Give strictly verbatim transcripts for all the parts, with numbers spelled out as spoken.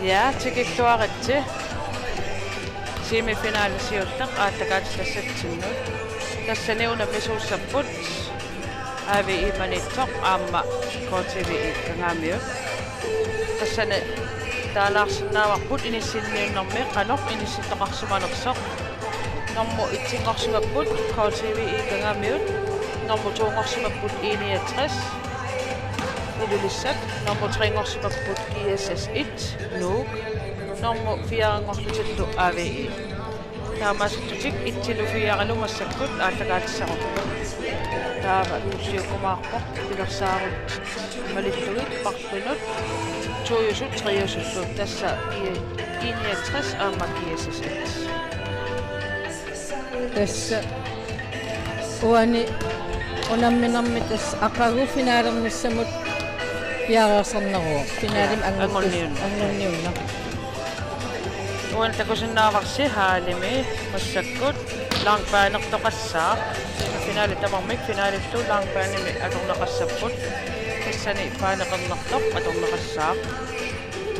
Ja, tikilluaritsi. Semifinale siulleq aallakaatitassatsinni. Tassani unammisuussapput A V I Maniitsoq aamma K T V I Kangaamiut. Tassani taalaarsinnaavarput inissinniunnermi qanoq inissittoqarsimanersoq. Nummer etsinngorsimapput K T V I Kangaamiut, nummer to-nngorsimapput I niogtres Ilulissat, nummer tre-nngorsimapput G S S et Nuuk, nummer fire-nngorlutillu A V I. Taamaasilluni etsinut firelu massakkut aallakaatissarput. Taava tulliukkumaarpoq pilersaarut malittugit parlunut toiusut treusut, tassa I-, I niogtres aamma G S S et. Tassa uani unamminermi tassa aqagu finalernissamut piareersarneruvoq. Finalimi Ja, anguttus-, anguniunneq. Anguniunneq. Uani takusinnaavarsi hallimi massakkut langbanertoqassaaq. Finale tamarmik finalillu langbanimi atorneqassapput. Tassani baneqarnertoq atorneqassaaq.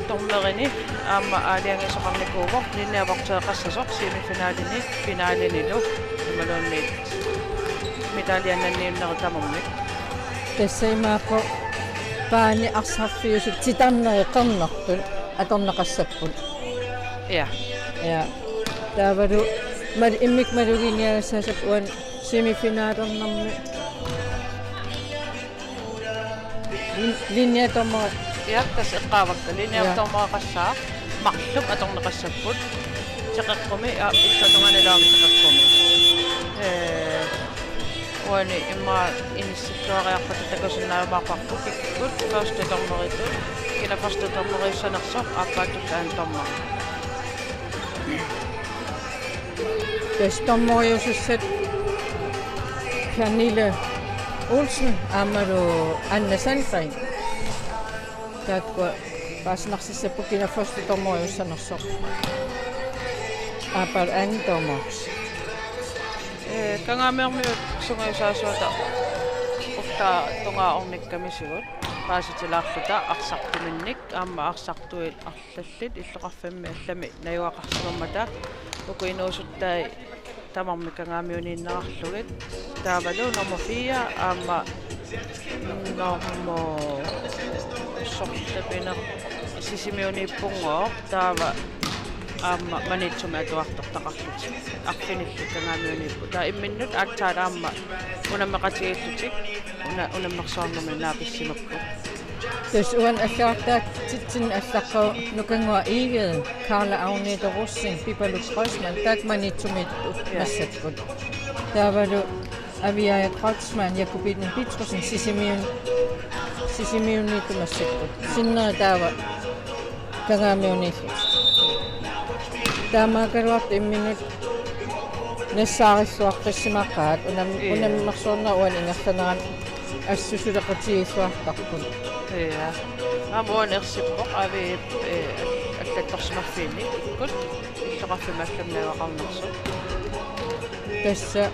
Dommerini aamma aalajangiisoqarnikuuvoq linjevokseriqassasoq semifinalini finalinilu imaluunniit medalje annanniunnerit tamarmik. Tassa imaappoq bane arsarfiusut titarnerit qernertut atorneqassapput. Ja. Ja. Taavalu mal-, immikkut maluginiagassaassapput uani semifinalernermi. Lin-, linjedommeri. Ja, tassa eqqaavakka. Linjedommeri Ja. qassaaq. Marluk atorneqassapput. Teqeqqumi, ja, illuatungaani ilaa teqeqqumi. Ee, uani immaqa inissilluariarpata takusinnaajumaarparput kikkut første dommeritut. Kina første dommeriussanersoq aappaattut anden dommer. Tassa dommeriusussat Pernille Olsen aammalu Anna Sandgreen. Taakkua paasinarsissapput kina første dommeriussanersoq. Aappaalu anden dommer. Ee, Kangaamiormiut sungiusaasuata ullaap tungaa ornikkamisigut paasitilaarluta arsartuminnik aamma arsartuit ar- tallit illoqarfimmi allami najugaqarsimammata uku inuusuttai tamarmik Kangaamiuniinnerarlugit. Taavalu nummer fire aamma nummer sortapiner Sisimiuniippunngooq taava aamma Maniitsumi atuartortaqarlutik arfinillit Kangaamiuniipput. Taava imminnut aatsaat aamma unammeqatigiillutik una-, unammersuarnermi naapissimapput. Tassa uani allagartaatitsinni allaqqavoq Nukannguaq Egede, Karla Agnete Rosing, Pipaluk Kreutzmann, taakku Maniitsumi Ja. massakkut. Taavalu Aviaja Kreutzmann, Jakobine Petrussen, Sisimiun-, Sisimiuniittut massakkut. Sinneri taava Kangaamiuniillutik. Taamaakkaluartoq imminnut nassaarilluaqqissimaqaat unam-, Ja. unammersuarnerup uani ingerlanerani assusuleqatigiilluartarput. Ja. Aamma uani ersippoq A V I, eh, allattorsimaffiini ikkut illoqarfimmi allamut najugaqarnersut. Tassa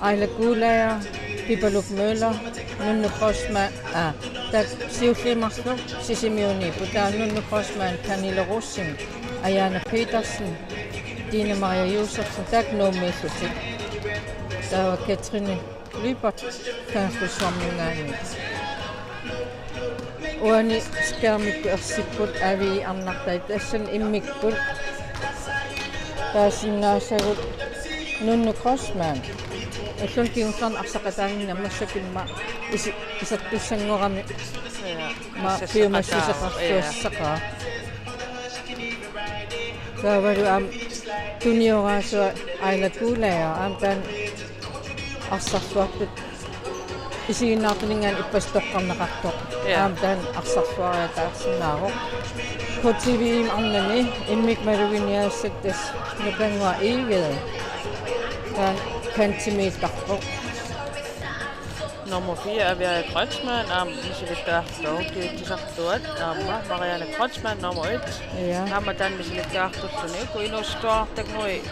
Aila Kuulaja, Pipaluk Møller, Nunnu Kreutzmann, aa, taakku siulliit marluk Sisimiuniipput, taava Nunnu Kreutzmann, Pernille Rosing, Ayana Petersen, Dine Maria Josefsen, taakku Nuummiillutik. Taava Katrine Lyberth, Kangerlussuarminngaanniit. Uani skærmikkut ersipput A V I arnartai, tassani immikkut paasisinnaassagut Nunnu Kreutzmann. Ulluni kingullerni arsaqataaginnami massakkut immaqa isi-, isertussanngorami Ja. ma Assasaqataa. piumassuseqarluassaqaaq. Ja. Taavalu aamma tunioraasoq Aila Kuulaja aamma taanna arsarluartut isiginnaartuninngaanniit ippassaq toqqarneqartoq. Ja. Aamma taanna arsarluariataarsinnaavoq. K T V-mi arnani immikkut maluginiagassat tassa Nukannguaq Egede. Taanna kantimiittarpoq. Nummer fire, Aviaja Kreutzmann, aamma misilittagartoq, Gitte Sartuat, aamma Marianne Kreutzmann, nummer et. Ja. Aamma taanna misilittagartulluni, uku inuusuttuarartakkannguit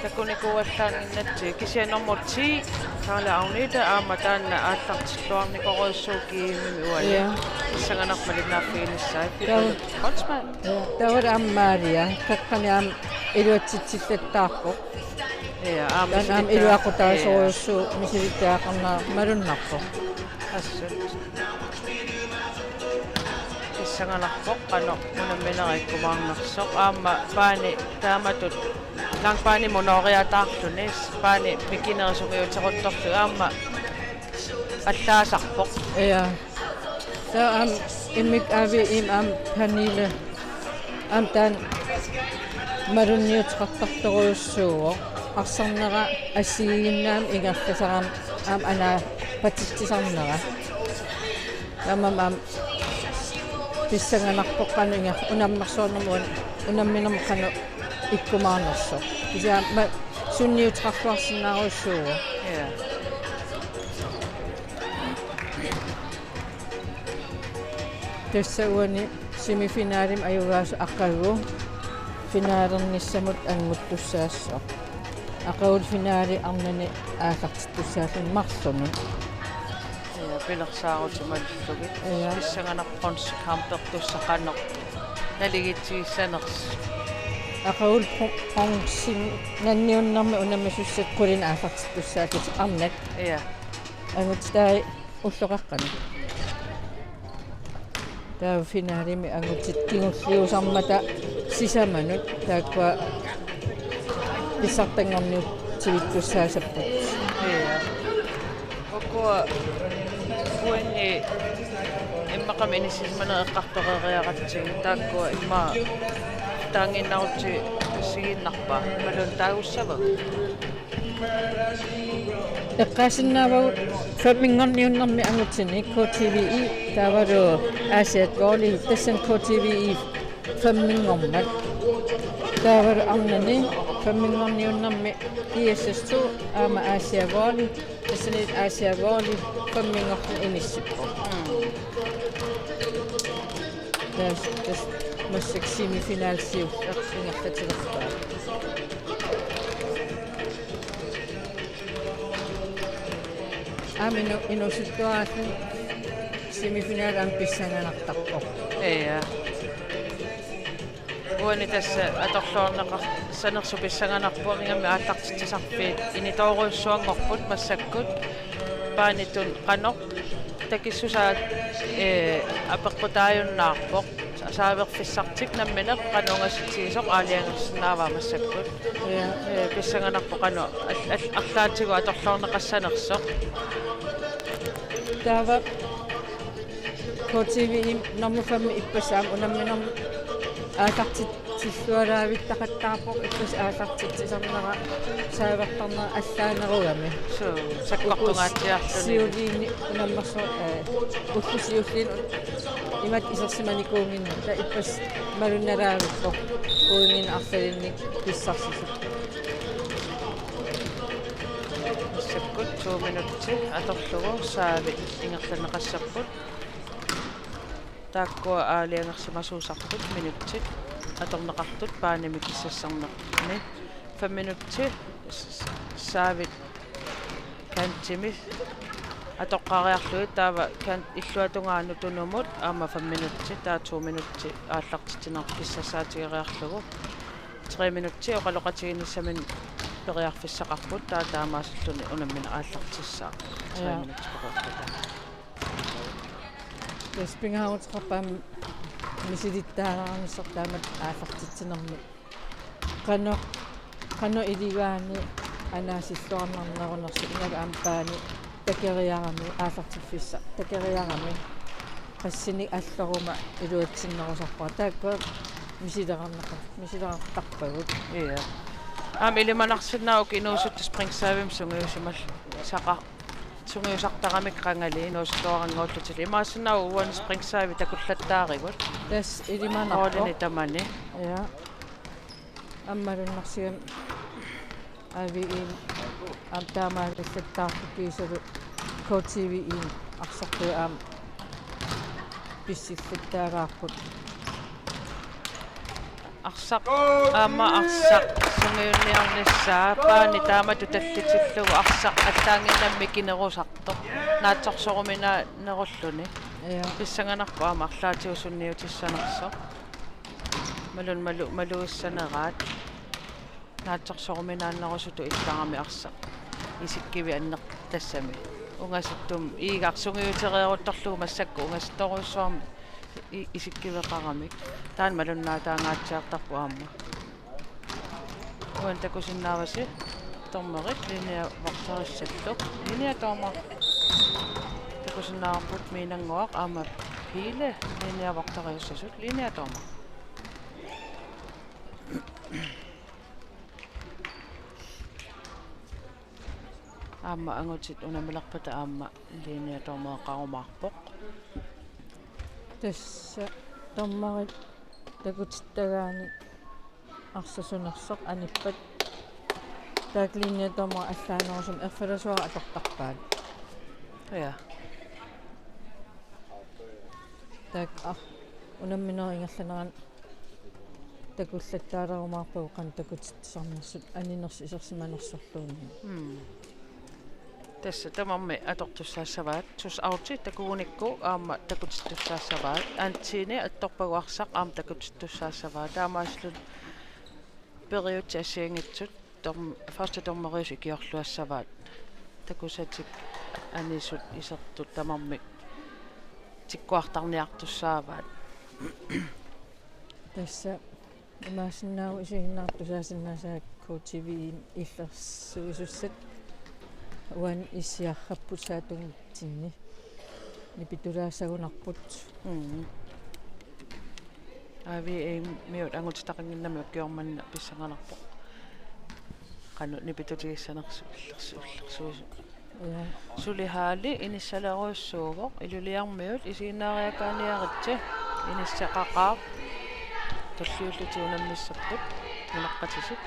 takunikuuallaannginnatsigit, kisianni nummer ti, Taala Agnete aamma taanna aallartilluarnikorujussuuvoq G M-imi uani. Ja. Pissanganarpoq malinnaaffiginissaat. Taava. Boltzmann. Ja, taava aamma Maria, taqqani aamma iluatsitsillattaarpoq. Ja, aamma taanna aamma misilittaaq-, iluaqutaasorujussuuvoq, ja, misilittagaqarnera malunnarpoq. Assut. Pissanganarpoq qanoq unamminera ikkumaarnersoq. Aamma paani taamatut langbanimut nooriataarluni, paani mikinerit sungiuteruttorlugit aamma allaasarpoq. Ja. Taava aamma immikkut A V M aamma Pernille aamma taanna malunniuteqartartorujussuuvoq. Arsarnera assigiinnaamik ingerlasarami aamma anaapatitsisarnera. Taamaammat aamma pissanganarpoq qanoq inger-, unammersuarnermut, unamminermut qanoq ikkumaarnersoq. Kisianni aamma sunniuteqarluarsinnaarujussuuvoq. Ja. Tassa uani semifinalimut ajugaasut aqagu finallernissamut annguttussaassaaq. Aqagulu finali arnani aallartittussaalluni marlunut. Ja, pilersaarutit malillugit. Ja. Pissanganarpoq bronzekampertussaq qanoq naligiissigissanersoq. Aqagulu bron-, bronzenanniunnermi unammisussat qulinik aallartittussaallutik arnat. Ja. Angutit taava ulloqeqqanut. Taava finalimi angutit kingulliusarmata sisamanut taakkua pissartanngorniutivittussaasapput. Ja. Ukua uani immaqami inissisimanerit eqqartoreeriaratsigu taakkua immaqa taanngiinnarutsigit assigiinnarpaa imaluunniit taagussavagut. Eqqaasinnaavagut femminngorniunnermi angutinik K T V E, taavalu Aasiaat Volley, tassani K T V E femminngormat. Taavalu arnani femminngorniunnermi I S S to aamma Aasiaat Volley, tassani Aasiaat Volley femminngorluni inissippoq. Mm. Tassa, tassa massakkut semifinalisiulleq ingerlatilerpaa. Aamma inu-, inuusuttuarallu semifinali aamma pissanganartarpoq. Ja. Uani tassa atorluarneqassanersoq pissanganarpoq, ingammik aallartitsisarfiit initoorujussuanngorput massakkut. Paanitut qanoq takissusaat, ee, apeqqutaajunnaarpoq. Saaverfissartik nammineq qanoq ungasitsigisoq aalajangersinnaavaa massakkut. Ja. Ee, pissanganarpoq qanoq al-, al-, arlaatigut atorluarneqassanersoq. Taava K T V E nummer fem ippassaq aamma unamminermi aallartitsilluaraavittaqattaarpoq, ippassaq aallartitsisarnera saavertarnera allaanerugami. Suu, sakkortungaatsiarluni. Siuliini unammersu-, ee, ullut siulliit imatut isersimanikuunnginnami, taava ippassaq malunnalaavippoq uinngin arlalinnik pissarsisut. Massakkut to minutsit atorlugu saavit ingerlanneqassapput. Taakkua aalajangersimasuusarput minutsit atorneqartut paanimi kissassarnermi. Fem minutsit s-, s-, saavit kantimi atoqqaariarlugit, taava kan-, illuatungaanut tunumut aamma fem minutsit, taava to minutsit aallartitsineq kissassaatigereerlugu. Tre minutsit oqaloqatigiinnissaminut periarfissaqarput, taava taamaasilluni unammineq aallartissaaq. Tre, ja, minutsit periarfissaqarput. Tassa pingaaruteqarpoq aamma misilittagaqarnissaq taamatut aallartitsinermi. Qanoq, qanoq iligaanni anaasilluarnarnerunersoq, ingammik aamma paani takeriarami, aallartiffissaq takeriarami. Qassinik alloruma iluatsinnerusarpara. Taakkua misilerarneqa-, misilerartarpagut. Ja. Aamma ilimanarsinnaavoq inuusuttut springservimik sungiusimallutik sungiusartaramik qangali inuusuttuarannguullutik. Imaassinnaavoq uani springservi takullattaarigut. Tassa ilimanarpoq. Målini tamani. Ja. Aamma malunnarsigami A V M aamma taamaallattaarpoq kiisalu K T V E arsartui aamma pissillattaalaarput. Arsaq, aamma arsaq sungiunniarnissaa, paani taamatut tallitillugu arsaq allaannginnami mikinerusartoq. Naatsorsoruminaanerulluni. Ja. Pissanganarpoq aamma arlaatigut sunniutissanersoq. Malun malu-, malugissaneraat. Naatsorsoruminaannerusutut illarami arsaq. Isikkivi anner-, tassami. Ungasittumik iigaq sungiutereeruttorlugu massakkut ungasittorujussuarmik i-, isikkiveqaramik. Taanna malunnaataangaatsiartarpoq aamma. Uani takusinnaavasi dommerit, Linnea vagterissallu. Linnea dommer. Takusinnaavarput Miinannguaq aamma Piile, Linnea vagteriussasut, Linnea dommer. Aamma angutit unammilerpata aamma Linnea dommereqarumaarpoq. Tassa dommerit takutittagaanni arsaq sunersoq anippat. Taakku Linnea dommer allaanerusumik erfalasuaraq atortarpaat. Ja. Taakku, ah, unamminerit ingerlaneranni takullattaarumaarpagut qanoq takutittusarnersut aninersut isersimanersorluunniit. Mm. Tassa tamarmik atortussaassavaat, sus outi takugunikku aamma takutittussaassavaat, antiini attorpagut arsaq aamma takutittussaassavaat, taamaasillutik periutsit assigiinngitsut dom-, første dommeriusut ikiorluassavaat. Takusatik anisut isertut tamarmik tikkuartarniartussaavaat. Tassa imaassinnaavoq isiginnaartut tusaasinnaasaat K T V-mi illersuisussat uani issiarrapput saattunnginninni. Nipitulaasagunarput. Mm. A V E-miut angutitaqannginnami ukioq manna pissanganarpoq. Qanoq nipitutigissanersoq illersu-, illersuisu-. Ja. Suli Haali inissalerujussuuvoq, Ilulissarmiut isiginnaariakaaniaritsi inissaqaqaaq. Tulliullutik unammissapput, nunaqqatitik.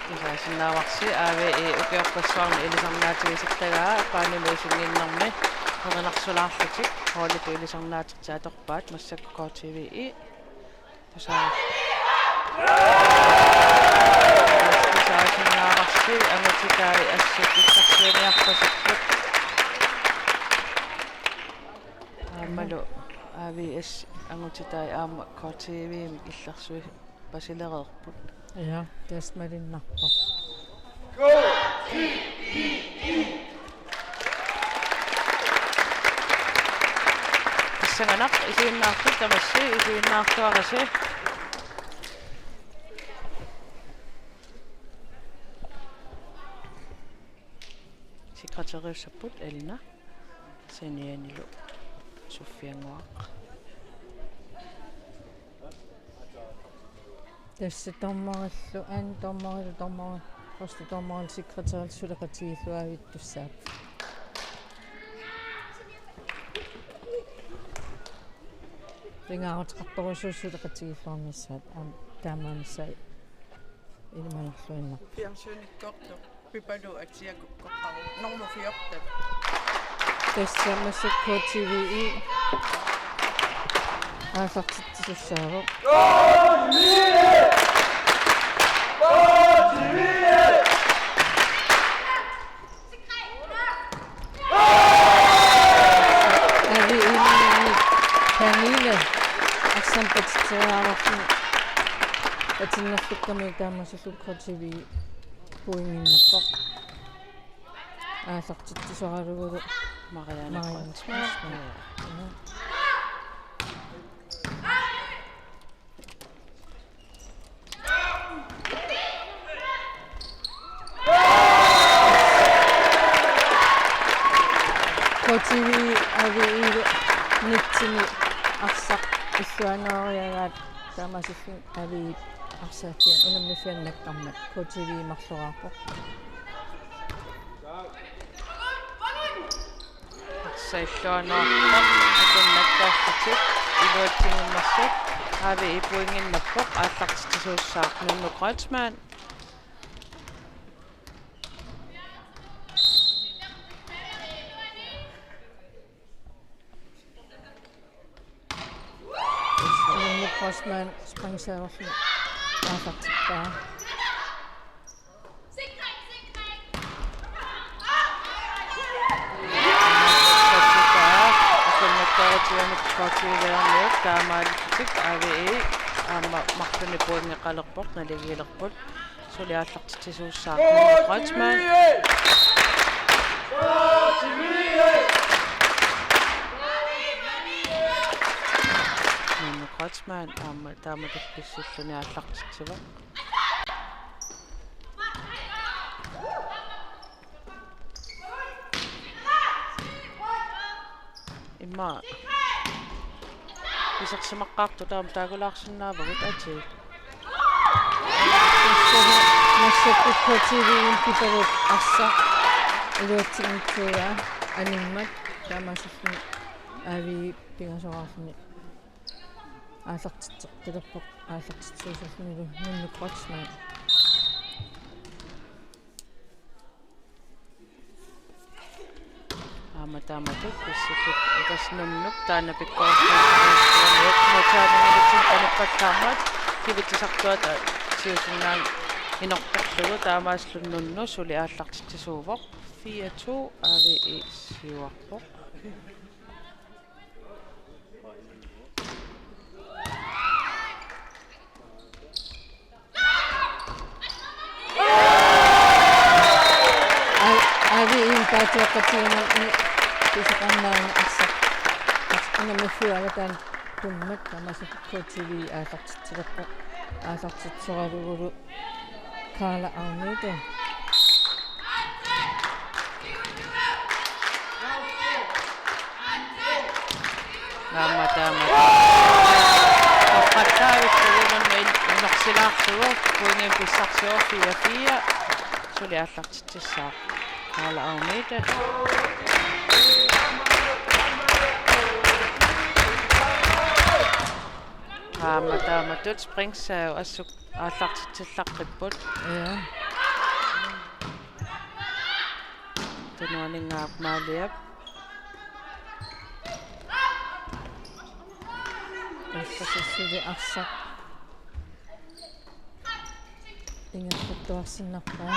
Tusaasinnaavarsi A V E ukiorpassuarni ilisarnaatigisattagaa, paanimi isinnginnermi erinarsulaarlutik holditut ilisarnaatertik atorpaat, massakkut K T V-i. Tusaa-, tusaasinnaavarsi angutitai assut illersuiniarpasipput. Aammalu A V E-p angutitai aamma K T V-mik illersuippasilereerput. Ja, tassa malunnarpoq. Pissanganaq isiginnaartut tamassi, isiginnaartuarisi. Sekretæriussapput Elina. Sanianilu Sofiannguaq. Tassa dommerillu, anden dommerilu, dommeri-, første dommerilu sekretærilu suleqatigiilluaavittussaapput. Pingaaruteqartorujussuuvoq suleqatigiilluarnissaat, aamma taamaanissaat ilimanarluinnarpoq. Fjernsynikkoortoq. Pipaluk Atsiak ukkoqqaarpoq. Nummer fjorten. Tassa massakkut K T V-i aallartitsisussaavoq. A V E-miunit Pernille arsaq patsiseriarluni atinnerlukkami taamaasillugu K T V pointinnarpoq. Aallartitsisoralugulu Marianne Marianne Kreutzmann. Kreutzmann. Ja. K T V A V E-lu nitten arsaq illuaneeriaraat taamaasillutik A V E-p arsaaffian-, unammiffianut nakkarmat K T V marloraarpoq. Arsaq illuanuarpoq, akunnattaarlutik iluatsinngimmassuk, A V E pointinnarpoq, aallartitsisuussaaq Nunnu Kreutzmann. Kreutzmann springserverluni aallartippaa. Taamaattunik K T V-ermiut taamaalillutik A V I aamma marlunnik pointeqalerpoq, naligiilerput. Suli aallartitsisuussaaq Nunno Kreutzmann. Nunno Kreutzmann aamma taamatut pissilluni aallartitsivoq. Immaqa isersimaqqaartut aamma taakulaarsinnaavagut, atii. Massakkut, massakkut K T V-mi Pipaluup arsaq iluatsinngitsuugaa animmat taamaasilluni A V I pingasoraarluni aallartitseqqilerpoq, aallartitsisuuserlunilu Nunno Kreutzmann. Aamma taamatut pissillutik, tassa Nunnup taanna pikkorissuusimaarsuarmiut nutaanngillutik qanuppallaarmat kivitsisartuata siusinnaanngilaq inortarlugu, taamaasilluni Nunno suli aallartitsisuuvoq. Fire to, A V I siuarpoq. A-, A V I-p paatsuaqqatigiinnermi pisoqarnerani arsaq. Unammiffik avataani tummat tamassi K T V aallartitsilerpoq. Aallartitsisoralugulu Karla Agnete. Aamma taama. Toqqattaavittugunun in-, inorsilaarlugu pointimik pissarsivoq fire fire. Suli aallartitsissaaq Karla Agnete. Aamma taamatut springserv assut aallartitsillaqqippoq. Ja. Tunuaninngaaq Maaliap. Tassa suli arsaq ingerlattuarsinnarpaa.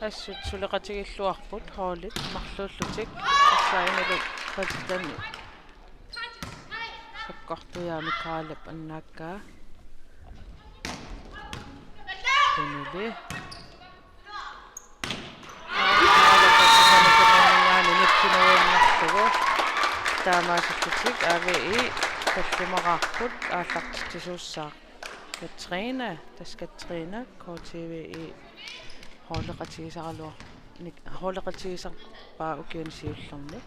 Assut suleqatigilluarput holdit marluullutik. Tassa Inili Paludan sakkortujaamik Karlap annaakkaa. Inili. Taamaasillutik A V I tallimaraarput aallartitsisuussaaq. Katrine, tassa Katrine, K T V-mi holdeqatigisaraluar-, nik-, holdeqatigisarpaa ukiuni siullerni.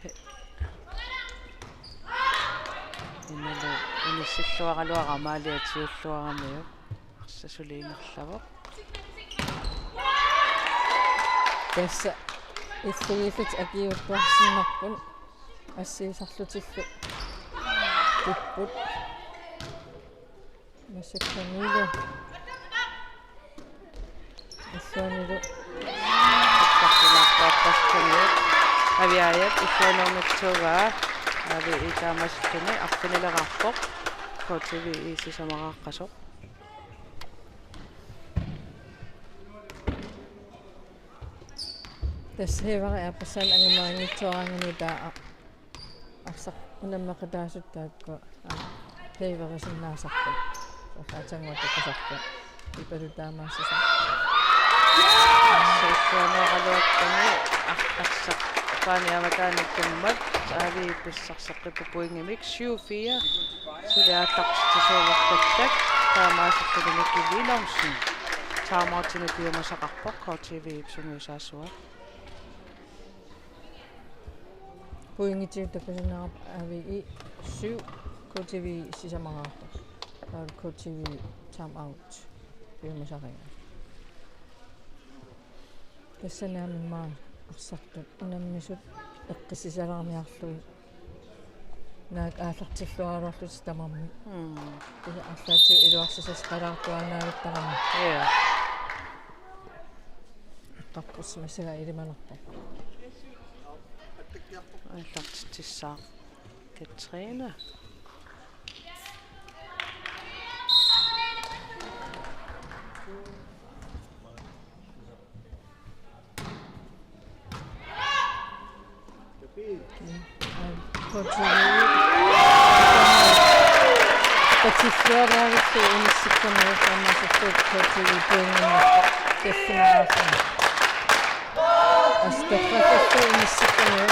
He-, imalu inissilluaraluarama aaliatiulluaramiuk. Arsaq suli ingerlavoq. Tassa illugiillutik akiuuttuarsinnarput, assiisarlutillu tipput. Massakkunilu. Illuanilu. Takkulaarpaappassaniit. Aviaajat illuanuunngitsuugaa. A V I taamaasillutik arfinileraarpoq. K T V-mi sisamaraaqqasoq. Tassa Heiberg aappassaani angumeranngitsuaraangamik taava arsaq unammeqataasut taakku, aa, Heibergisinnaasarput. Soorlu aatsaannguaq takusarput. Pipalu taamaassasoq. Siulliunuaraluartuni ar-, arsaq paani avataani tummat A V I pissarseqqippoq pointimik syv fire. Suli aallartitsisuulerpattak taamaasilluni Mikkel Willumsen. Timeoutinik piumasaqarpoq K T V-p sungiusaasua. Pointinik takusinnaavarput A V I syv, K T V sisamaraarpoq. Taava K T V timeout piumasariga. Tassani aamma arsartut unammisut eqqissisalaarniarlugit Naak aallartilluaraluarlutik tamarmik. Mm. Kisianni arlaatigut iluarsisassaqalaartuaannavittarami. Ja. Tappussimasiga ilimanarpoq. Aallartitsissaaq Katrine. Patissuaraavissu inissikkamik taamaasillutik K T V pointinik tassimaaffik. Astaffassu inissikkamik.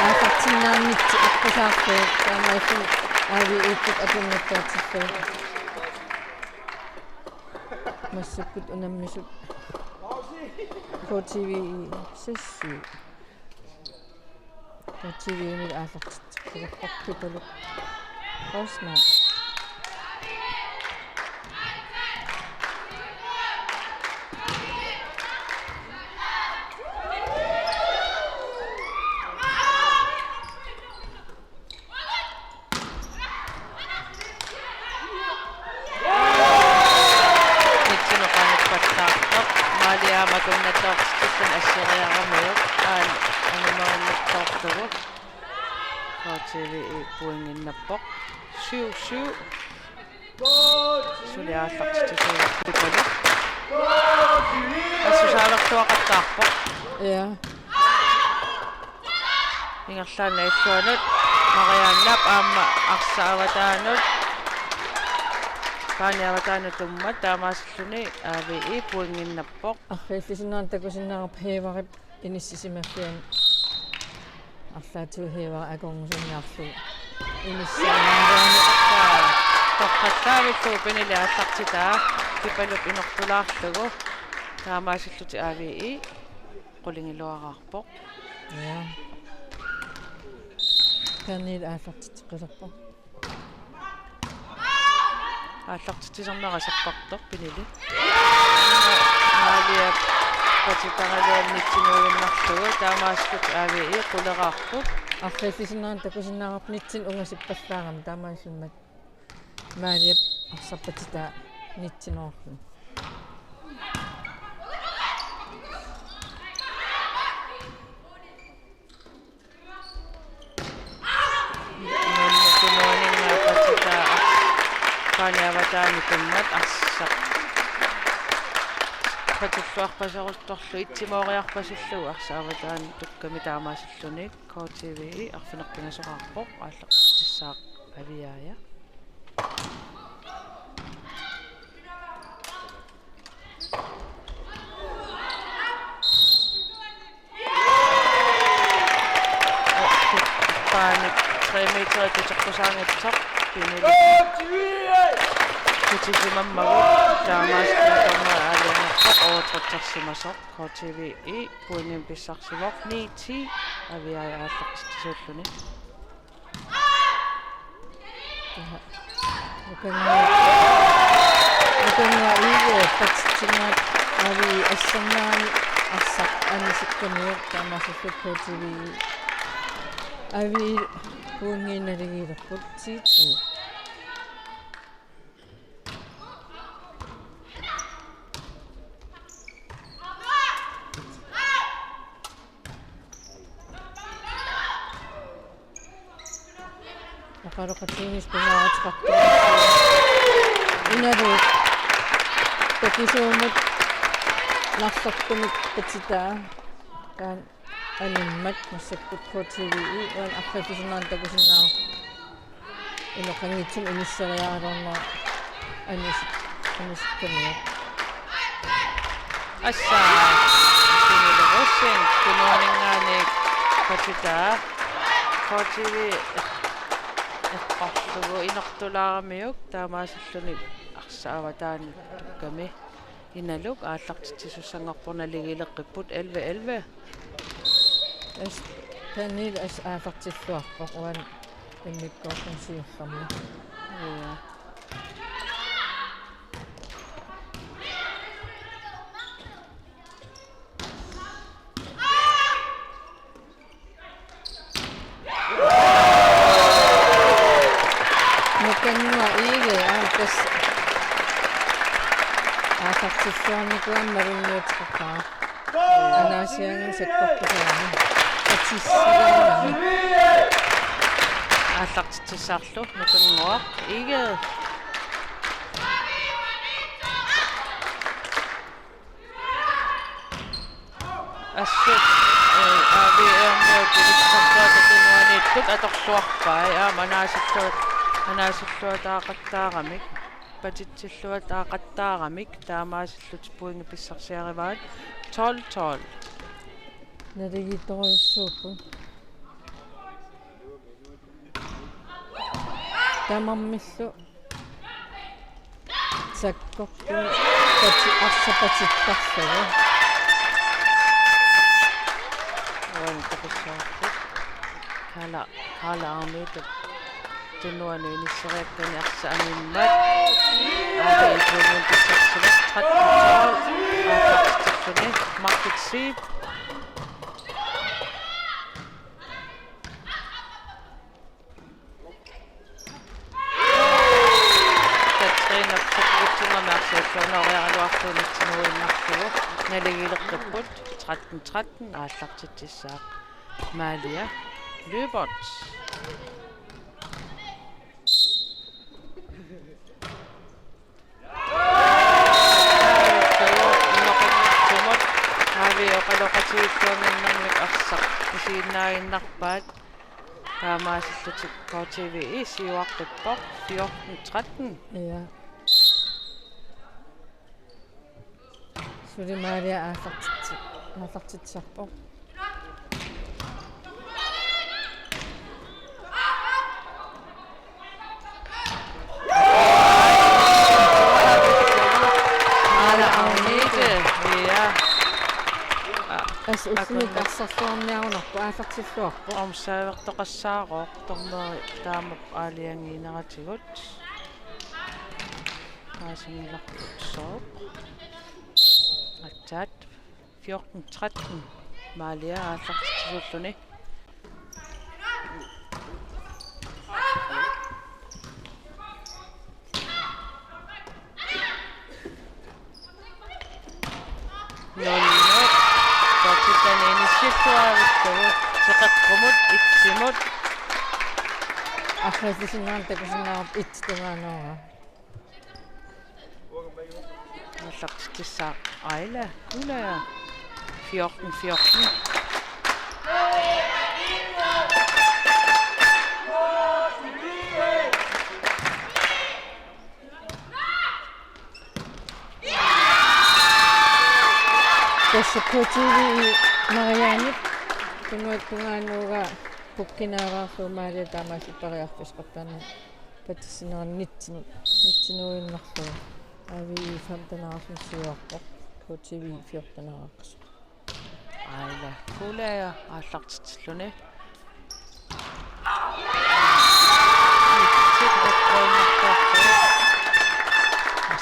Aallartinnaanngitsoq aqqusaarpoq taamaasilluni A V E-tut apunngussaatillugu. Massakkut unammisut K T V seks syv. K T V-mik aallartitseqqilerpoq Pipaluk Rosman. Nitsineq qanuppallaartoq, maali aamma tunnatortitsin asseriaramiuk, aana angumarinnertoortugut. K T V-i pointinnappoq. Syv syv. Suli aallartitsisuuvoq Pipaluk. Assusaarluaqattaarpoq. Ja. Ingerlaannaq illuanut Mariannap aamma arsaq avataanut, paani avataanut tummat, taamaasilluni A V E pointinnappoq. Arriillisinnaanngitsoq takusinnaavarput Heevarip inissisimaffiani arlaatigut Heevarip akornusunniarlugu inissisimaffia. Toqqallavillugu Pinilu aallartitaa, Pipaluk inortulaarlugu, taamaasillutik A V E qulingiluaraarpoq. Ja. Pernille aallartitseqqilerpoq. Aallartitsisarnera sappartoq Pinilu. Maaliap patitaraluarluni nitsinuinnarlugu, taamaasillutik A V E quleraarput. Arriillisinnaanngitsoq takusinnaavarput nitsin ungasippallaarami, taamaasillutik maaliap arsaq patitaa nitsinuarluni. Nuanninngaat patitaa paani avataani tummat arsaq patulluarpaseruttorlu itsimooriarpasillugu arsaq avataani tukkami, taamaasilluni K T V-i arfineq-pingasoqarpoq, aallartitsissaaq Aviaja. Paanik tre meter tuteqqusaanngitsoq Pinilu. Tutisimammagu taamaasilluni aalajangerpoq overtrædersimasoq. K T V-i pointimik pissarsivoq, ni ti Aviaja aallartitsisuulluni. Nukanngua, nukanngua iigu patsitsinngaat A V E assernaani arsaq anisikkamiuk, taamaasillutik K T V-i A V E pointit naligiilerput ti to. Oqaloqatigiinngitsoq pingaaruteqartoq. Inaluk takisuumut narsortumik patitaa. Taanna animmat massakkut K T V-i uani arriillisinnaanngitsoq takusinnaavarput inoqanngitsumik inisseriaraluarnerat anis-, anisikkamik. Assa, Pinilu Rosing, tunuaninngaanniit patitaa. K T V eqqorlugu inortulaaramiuk, taamaasilluni arsaq avataani tukkami. Inaluk aallartitsisussanngorpoq, naligiileqqipput, elleve elleve. As-, Pernille as-, aallartilluarpoq uani immikkoortumi siullermi. Ja. Tassa. Aallartilluarnikuugama malunniuteqarpara. Anaasiaannguaq sakkortusaani. Atissigaanni. Aallartitsissaarlu Nukanngua Egede. Assut, eh, A V M-iutilissartuata tunuaniittut atorluarpai, aamma anaasilluat-, anaasilluataaqattaaramik, patitsilluataaqattaaramik, taamaasillutik pointit pissarsiarivaat, tolv tolv. Naligiittorujussuupput. Tamarmillu sakkortuut pati-, arsaq patittarlugu. Uani takussavarput. Kaala, Kaala Arnitap tunuani inisseriakkani arsaq amimmat. Aali ituunun pissarsivoq tretten tolv. Aallartitsilluni Margit Zeeb. Katrine Pukutsinga Mærsialluunoriaraluarlugu nitsinuinnarlugu naligiilertupput. Tretten tretten aallartitsissaaq Malia Lyberth. Aavi oqaloqatigiilluinnarmik arsaq isiginnaaginnarpaat. Taamaasillutik K T V E siuaqqippoq fjorten tretten. Ja. Suli Malia aallartitsi-, aallartitsisarpoq. Aala Agnete, ja. As ullumi arsarluarniarunarpoq, aallartilluarpoq. Omsaavertoqassaarooq, dommeri taama aalajangiineratigut. Paasinngilarput sooq. Aatsaat fjorten tretten. Malia aallartitsisuulluni. Nul nul. Tatsitani inissilluarittugu. Teqeqqumut, itsimut. Arriillisinnaanera takusinnaavarput itsi tungaanut. Aallartitsissaaq Aila Kuulaaja. Fjorten fjorten. Tassa K T V E Marianne. Tunuata tungaanut pukkinaraarlugu Malia taamaasillugu periarfissaqartarnera. Patissinera nitten, nitten-uinnarlugu. Aavi femten-araarluni siuarpoq. K T V fjorten-araarluni. Aila Kuulaaja aallartitsilluni.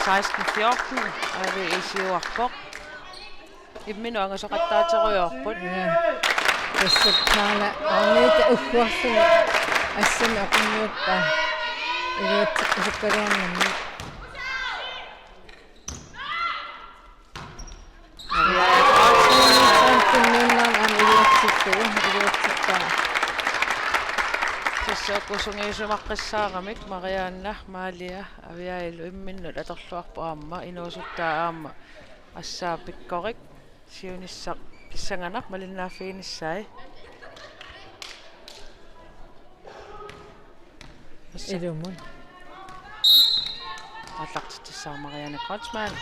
Seksten fjorten, Aavi siuarpoq. Imminut angasoqattaaterujoorput. Ja. Tassa Kaala Agnete ugguarluni assami aqunniuppaa. Iluatseqqisukkaluarnermi. Tunniunnermi aamma iluatsillugu, iluatsippaa. Tassa uku sungiusimaqqissaaramik Marianne, Malia, Aviailu imminnut atorluarpoq aamma, inuusuttaa aamma assaat pikkorik. Siunissaq pissanganaq malinnaaffiginissaat. Tassa. Ilumut. Aallartitsissaaq Marianne Kreutzmann.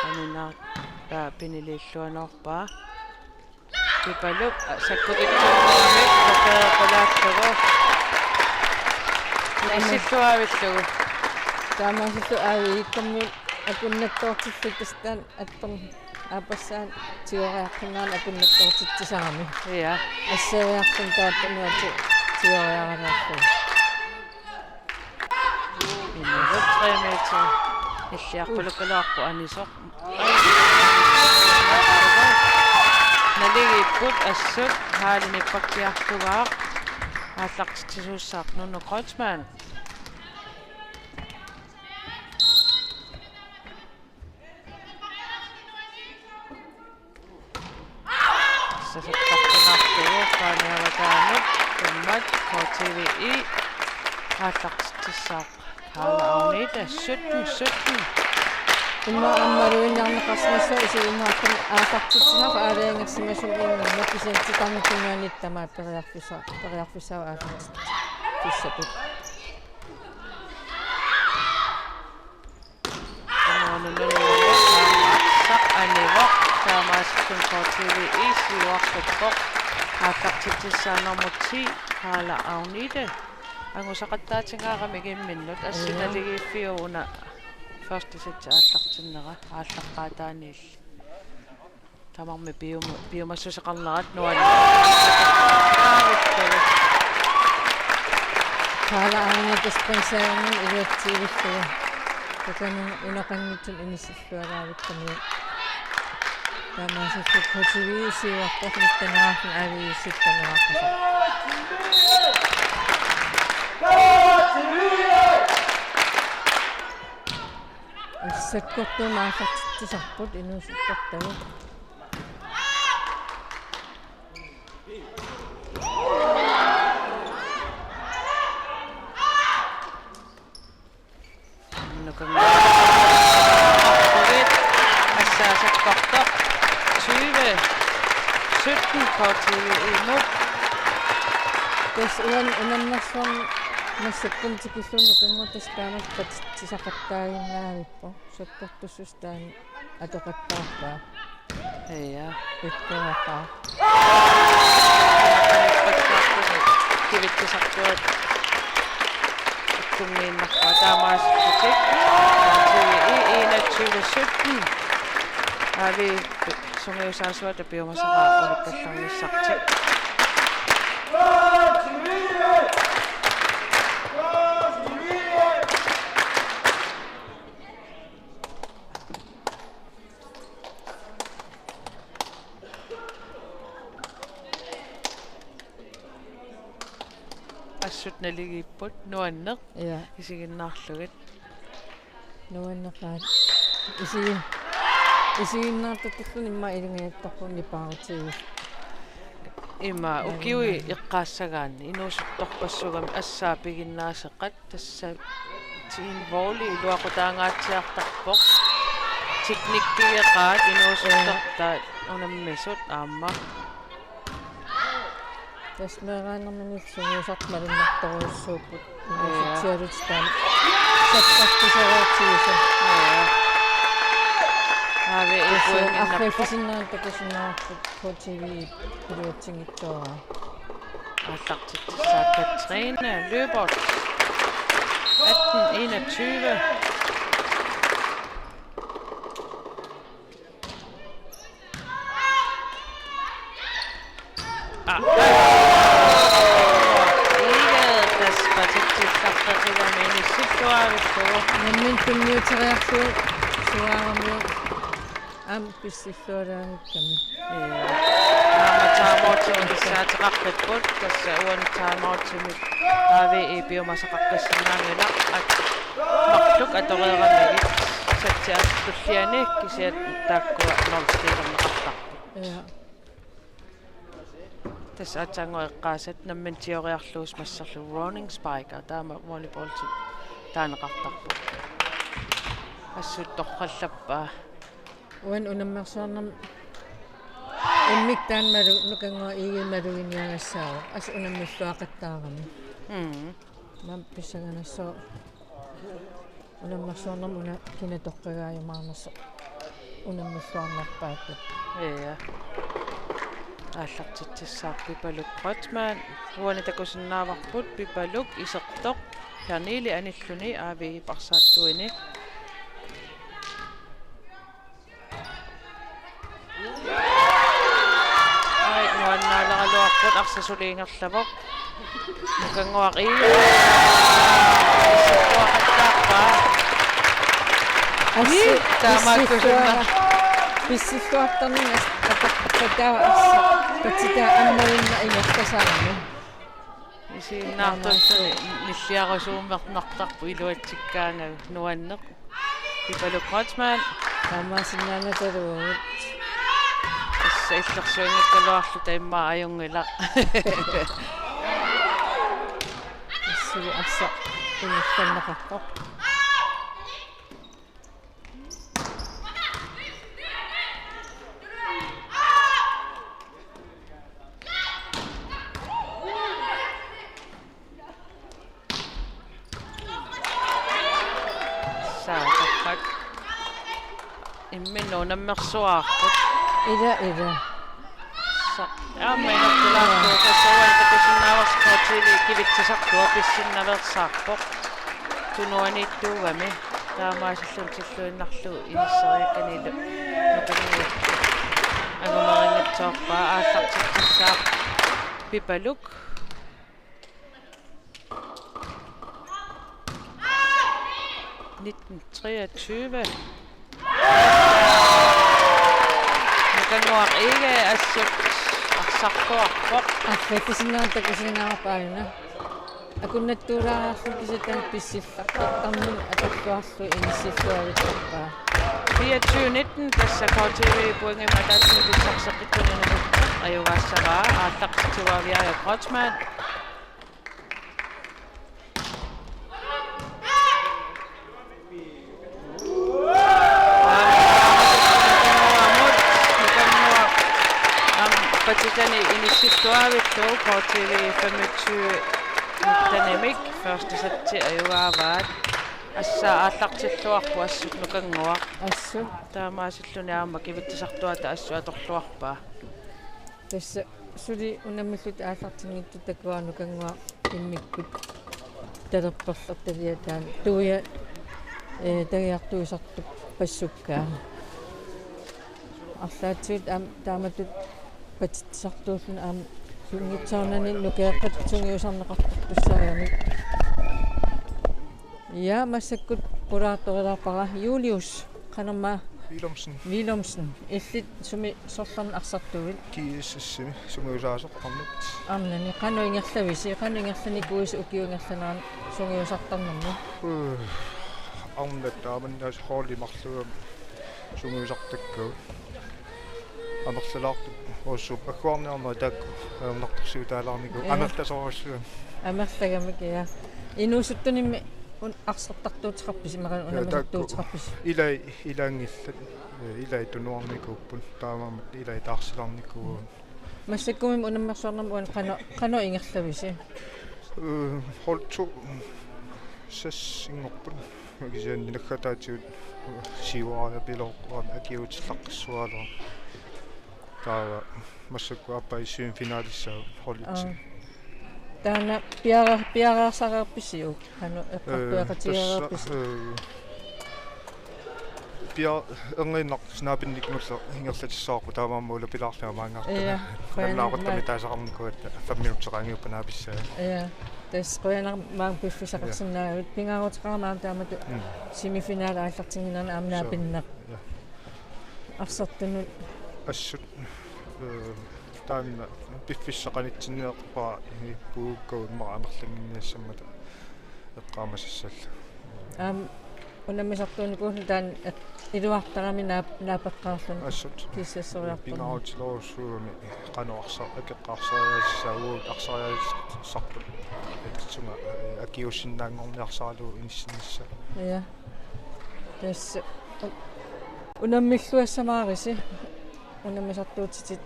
Aninaa, aa, piniliilluanuarpaa. Pipaluk, a, sakkutittuarami, tapeequlaarlugu. Inissilluaavillugu. Taamaasillugu Aavi ikkammiut akunnattoortillugu tassaana attorn-, aappassaani tigoriaqqinnaani akunnattoortitsisarami. Ja. Asseriarluni taappanuarti tigoriaraluarlugu. Inuusuttut tre meter. Illiarpalukkaluarpoq anisoq. Naligiipput assut haalini pakkiartugaaq. Aallartitsisuussaaq Nunu Kreutzmann. Sassakkartunartugu paaniavataanut tummat K T V I aallartitsissaaq Karla Agnete sytten sytten. Immaqa aamma maluginiarneqarsimassaaq, isumaarput aallartitsisarput aalajangersimasoq, immaqa kisianni titarneq tungaanut tamaat periarfissa-, periarfissaavoq aallartitsissatut. Nununut arsaq anivoq, taamaasilluni K T V I siuartarpoq. Aallartitsissaaq nummer ti, Karla Agnete. Angusaqattaataaramik imminnut, assit, mm, naligiiffiuvoq una første sæt aallartinnera, aallaqqaataaniilli. Tamarmik piuma-, piumassuseqarnerat nuann-. Karla Agnete pointseriarnermut iluatsiivillugu. Takanna unaqanngitsumik inissilluaraavittami. Taamaasilluni K T V I siuartarpoq nitten hundrede og sytten. Assakkortuumik aallartitsisarput inuusuttortagut. Nukannga. Assut sakkortooq. Tyve sytten K T V I-mut. Tassa uani unammersuarneq massakkut tikillugu Nukannguaq tassa taama patsisaqattaaginnavippoq. Sakkortussuseq taanna atoqattaarpaa. Ja. Pittuaqaa. Kivittusartuat. Tunniinnarpaa taamaasilluni. K T V I enogtyve sytten. Avi sungiusaasuata piumasaqaaq ulikkallarnissartik. Assut naligiipput, nuanneq. Ja. Isiginnaarlugit. Nuanneqaat. Isi-, isiginnaartutulluunniit immaqa ilungersorpugut nipaarutigu. Ima, ja, ukiut, ima, eqqaassagaanni inuusuttorpassuugamik assaat piginnaaseqaat. Tassa Teen Volley iluaqutaangaatsiartarpoq. Teknikkigeqaat inuusuttortaat, ja, unammisut aamma. Tassa meeraanermini sungiusartut malunnartorujussuupput. Ja. Inuusutsialutik taama. Sakkortusereertigisut. Ja. Avi, tassa arriffisinnaanngitsoq takusinnaavarput K T V I iluatsinngitsoorpaa. Aallartitsissaaq Katrine Lyberth. Atten enogtyve. Ah. Ikke, tassa patsisissarpassuarnik inissilluarillugu. Nammineq tunniuteriarlugu suaaramiuk. Aamma pissilluaraangakkami. Ja. Aamma timeoutimik kissaateqarpipput, tassa uani timeoutimik A V I piumasaqaqqissinnaanngilaq, at-, marluk atoreeramigit, sættiat tulliani kisiat taakkua nul-fire-erneqartarput. Ja. Tassa aatsaannguaq eqqaasat nammineq tioriarlugu massakkut running spike, taama volleyballimi taaneqartarpoq. Assut torrallappaa. Uani unammersuarnermi immikkut taanna malu-, Nukannguaq I G maluginiagassaavoq. Assut unammilluaqattaarami. Mm. Maani pissanganassaaq unammersuarnermi una kina toqqagaajumaarnersoq unammilluarnerpaattut. Ja. Aallartitsissaaq Pipaluk Kreutzmann. Uani takusinnaavarput Pipaluk isertoq Pernille anilluni A V I-p arsaattuini. Ai, nuannaaleraluarput, arsaq suli ingerlavoq. Nukannguaq I G. Pissilluaqattaarpaa. Assut, ii, taamaakkusunga. Pissilluar-, pissilluartarnini as-, ata-, taava arsaq. Taava aamma ingerlasaarami. Isiginnaartuulluni nilliarusuummernartarpoq iluatsikkaangatta. Nuanneq. Pipaluk Kreutzmann. Taamaasinnaanngikkaluarlugu. Tassa illersuinngikkaluarluta immaqa ajunngilaq. Assili arsaq ingerlanneqarpoq. Saaqaqqat. Imminut unammersuarput. Ila, ila. Sa-, aamma inortulaarpoq, tassa uanga takusinnaavarsi K T V kivitsisartua pissinnaveersaarpoq. Tunuaniittuugami. Taamaasilluni tilluinnarlugu inisseriakkanilu nukannguaq. Angumerinngitsoorpaa aallartitsissaaq Pipaluk. Nitten treogtyve. Nukannguaq Egede assut arsartuarpoq. Arfineq-pingasunut takusinnaavarput aajuna. Akunnattuulaarlugu kisianni pissillartartarnermik atorluarlugu inissilluavittarpaa. Fireogtyve nitten, tassa K T V pointimik ataatsimik pissarseqqikkuni nukittoq ajugaassavaa, aallartittuaviaja Kreutzmann. Aam, patitani inissilluavillugu K T V femogtyve nittenimik første sæti ajugaavaat. Tassa aallartilluarpoq assut nukannguaq. Assut. Taamaasilluni aamma kivitsisartuata assut atorluarpaa. Tassa suli unammilluta aallartinngitsut takuara nukannguaq immikkut talerperlertaliat taanna Tuia, eh, tagiartuisartup passukkaa. Arlaatigut aamma taamatut patitsisartuulluni aamma sunngitsoornani nukeeqqat sungiusarneqartartussaagamik. Ja, massakkut pulaartorilaarpara Julius, qanormaa? Willumsen. Willumsen. Illit sumi sorlerni arsartuit? G S S-imi sungiusaasoq arnat. Arnani, qanoq ingerlavisi, qanoq ingerlanikuuisi ukiup ingerlanerani sungiusartarnermi? Øh, arnat taamannak holdit marluk sungiusartakkagut. Amerlalaartup uussuup agguarniarnerit taakku ajornartorsiutaalaarnikuupput. Ja. Amerlasoorujussuarmik. Amerlagamik, ja. Inuusuttunimmi un-, arsartartuuteqarpisi, imaluunniit, ja, taakku unammisartuuteqarpisi? Ilai, ilaanngillat. Ja, ilai tunuarnikuupput. Taamaammat ilai taarsilaarnikuuagut. Massakkummi unammersuarnermi uani qanoq, qanoq ingerlavisi? Øh, hold to, seks inngorput. Kisianni naggataatigut siuariapiloorput, akiuutillaqqissuaraluarput. Taava massakkut aappaa semifinalissaagut holditsinni. Aa. Taanna piara-, piareersareerpisiuk? Qanoq eqqartueqatigeereerpisi? Øh, tassa, øh, pia-, erniinnaq naapinnik ingerla-, ingerlatissavarput, taamaammat ulapilaarlunga maanngartut. Ja, qujanaq. Nannaaquttami ma- taasaqarnikuugatta fem minutsit qaangiuppata naapissaa. Ja. Tassa qujanaq maanga piffissaqarsinnaagavit. Ja. Pingaaruteqarama aamma taamatut, mm, semifinale aallartinnginnerani aamma, suu, naapinneq. Ja. Arsartunut. Assut. Øh, taanna piffissaq qanitsinneqarpara, puukkagut immaqa amerlannginniassammata eqqaamasassallugu. Aamma unammisartuunikuulluni taanna eq-, iluartarami naap-, naapeqqaarluni. Assut. Kiissassoriartornermi. Pingaarutilerujussuugami qanoq arsaq akeqqat arsariaasissaagut, arsariaasissarput. Tassunga, øh, akiuussinnaanngorniarsaralugu inissinnissaa. Ja. Tassa u-, unammilluassamaarisi. Unammisartuutitit.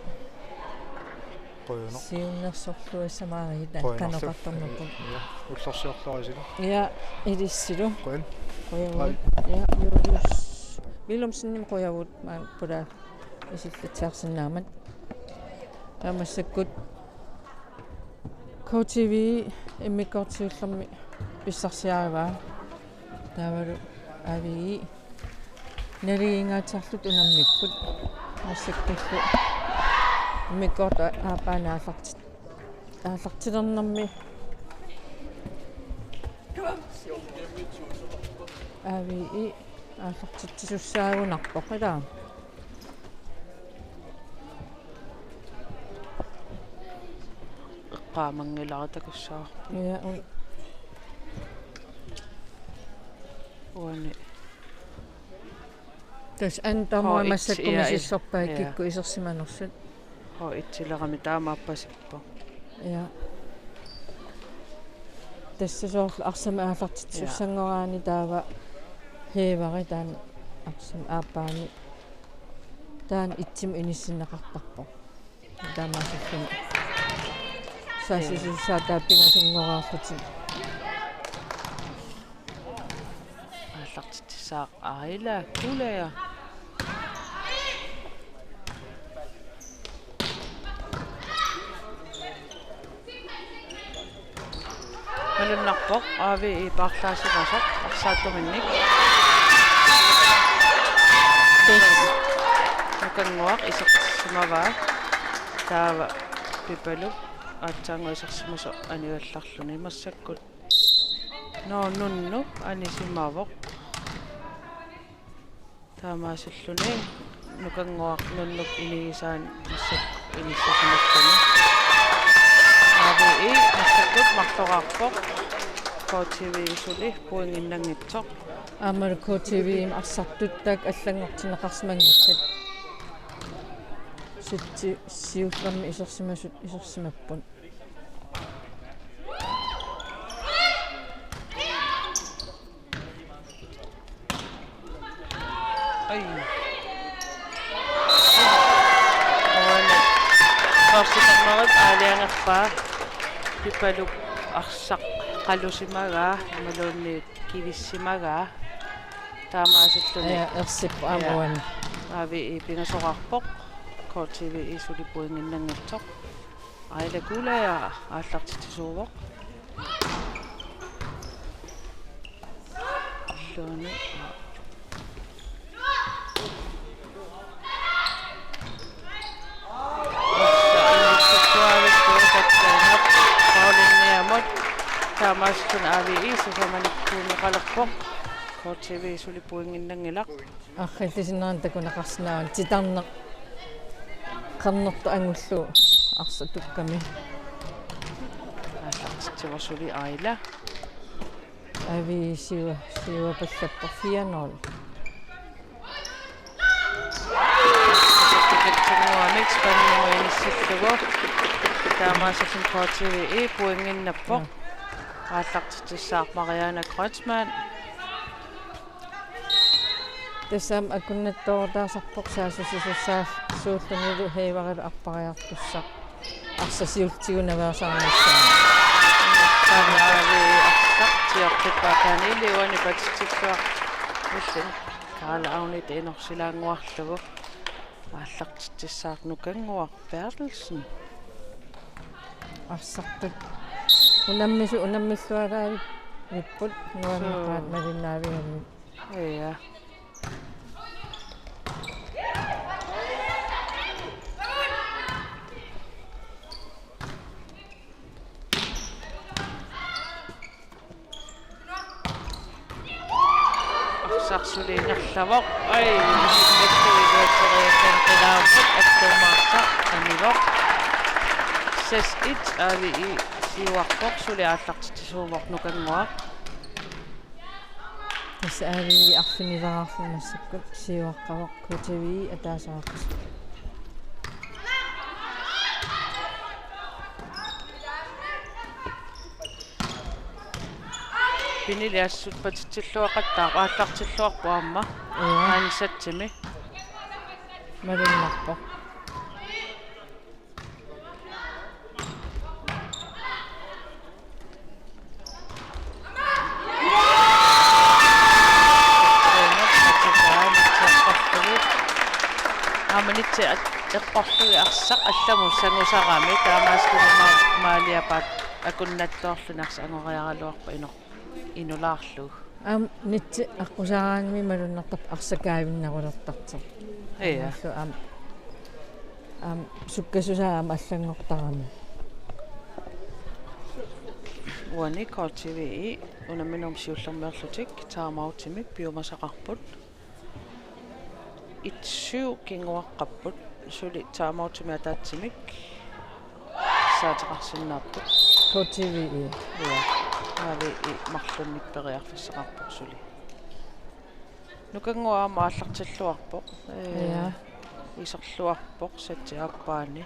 Qujanaq. Siunnersorluassamaarisi taanna. Qujanarlu. Qanoq oqartarnerput. Ja, ullorsiorluarisilu. Ja, ilissilu. Qujan. Qujavuit. Bye. Ja, Julius Willumsenimit qujavuit maanga pulaarisillatsiarsinnaammat. Taava massakkut K T V immikkoortoq siullermik pissarsiarivaa. Taavalu A V I naligiinngaatsiarlutik unammipput. Massakkullu immikkoortoq aappaanut aallartit-, aallartilernermi A V I aallartitsisussaagunarpoq, ilaa. Qaamanngilara takussavarput. Ja, un- Uani. Tassa Anni tamarmi H et, massakkut ja, misissorpaa, ja, kikkut isersimanersut. H et-ilerami taamaappasippoq. Ja. Tassa soorlu arsamik aallartitsissussanngoraanni taava Heevari taanna arsamik aappaani taanna itsimut inissinneqartarpoq. Taamaasilluni saassussisussaataat pingasunngoreerlutik. Aallartitsissaaq Aila Kuulaja. Malunnarpoq A V I paarlaasimasoq arsaattuminnik. Nukannguaq isertissimavaa. Taava Pipalup aatsaannguaq isersimasoq anigallarluni massakkut. Nå, Nunnu anisimavoq. Taamaasilluni Nukannguaq Nunnup inigisaani massakkut inissisimapput. A V I massakkut marloraarpoq. K T V suli pointinnanngitsoq. Aammalu K T V-mi arsartut taakku allanngortinneqarsimanngillat. Sitsi siullermi isersimasut isersimapput. Ai. Uani. Førstedommerit aalajangerpaa. Pipalup arsaq qalusimagaa, imaluunniit kivissimagaa. Taamaasilluni. Ja, ersippoq aamma, ja, uani. A V I pingasoraarpoq. K T V suli pointinnanngitsoq. Aila Kuulaja aallartitsisuuvoq. Illuani. Tassa inissittuaritsi tassaaneq. Paulinniamut. Taamaasilluni A V I sisamanikuuneqalerpoq. K T V suli pointinnanngilaq. Arriillisinnaanera takuneqarsinnaavoq titarneq qernertoq angullugu arsaq tukkami. Aallartitsivoq suli Aila. A V I siua-, siuapallappoq fire nul. Tikitsinguamik spandimut inissillugu. Taamaasilluni K T V I pointinnappoq. Ja. Aallartitsissaaq Mariana Kreutzmann. Tassami akunnattoorutaasarpoq saassussisussaasuullunilu Heevarilu arpariartussaq. Arsaq siullertigut naveersaarnissaa. Taava A V I arsaq tiortippaa Pernille uani patitsilluaq. Ullin Karl Agnete inorsilaannguarlugu. Aallartitsissaaq Nukannguaq Berthelsen. Arsartut unammisut unammilluaraavipput nuanneqaat. Suu. Malinnaavigalugit. Ja. Arsaq suli ingerlavoq. Ai, nettuiluatseriakantilaapput attuumaarsa anivoq. Seks et A V I siuarpoq, suli aallartitsisuuvoq Nukannguaq. Tassa A V I arfinileraarluni massakkut siuaqqavoq K T V I ataaseq aqqus. Pinili assut patitsilluaqattaarpoq, aallartilluarpoq aamma. Joo. Ansatsimi. Malunnarpoq. Aamma nitsi at-, eqqorlugit arsaq allamut sangusarami, taamaasilluni ma-, maaliapaat akunnattoorluni arsaq angoriaraluarpoq inor-, inulaarlugu. Aamma nitsi aqqusaaraangami malunnartarpoq arsaq kaavinnerulertartoq. Ja. Aammallu aamma, aamma sukkasusaa aamma allanngortarami. Uani K T V I unamminermi siullermeerlutik timeoutimik piumasaqarput. Et syv kinguaqqapput, suli timeoutimik ataatsimik. Saateqarsinnaapput. K T V I. Ja. A V I marlunnik periarfissaqarpoq suli. Nukannguaq aamma aallartilluarpoq. Ee, ja. Iserluarpoq setti aappaani.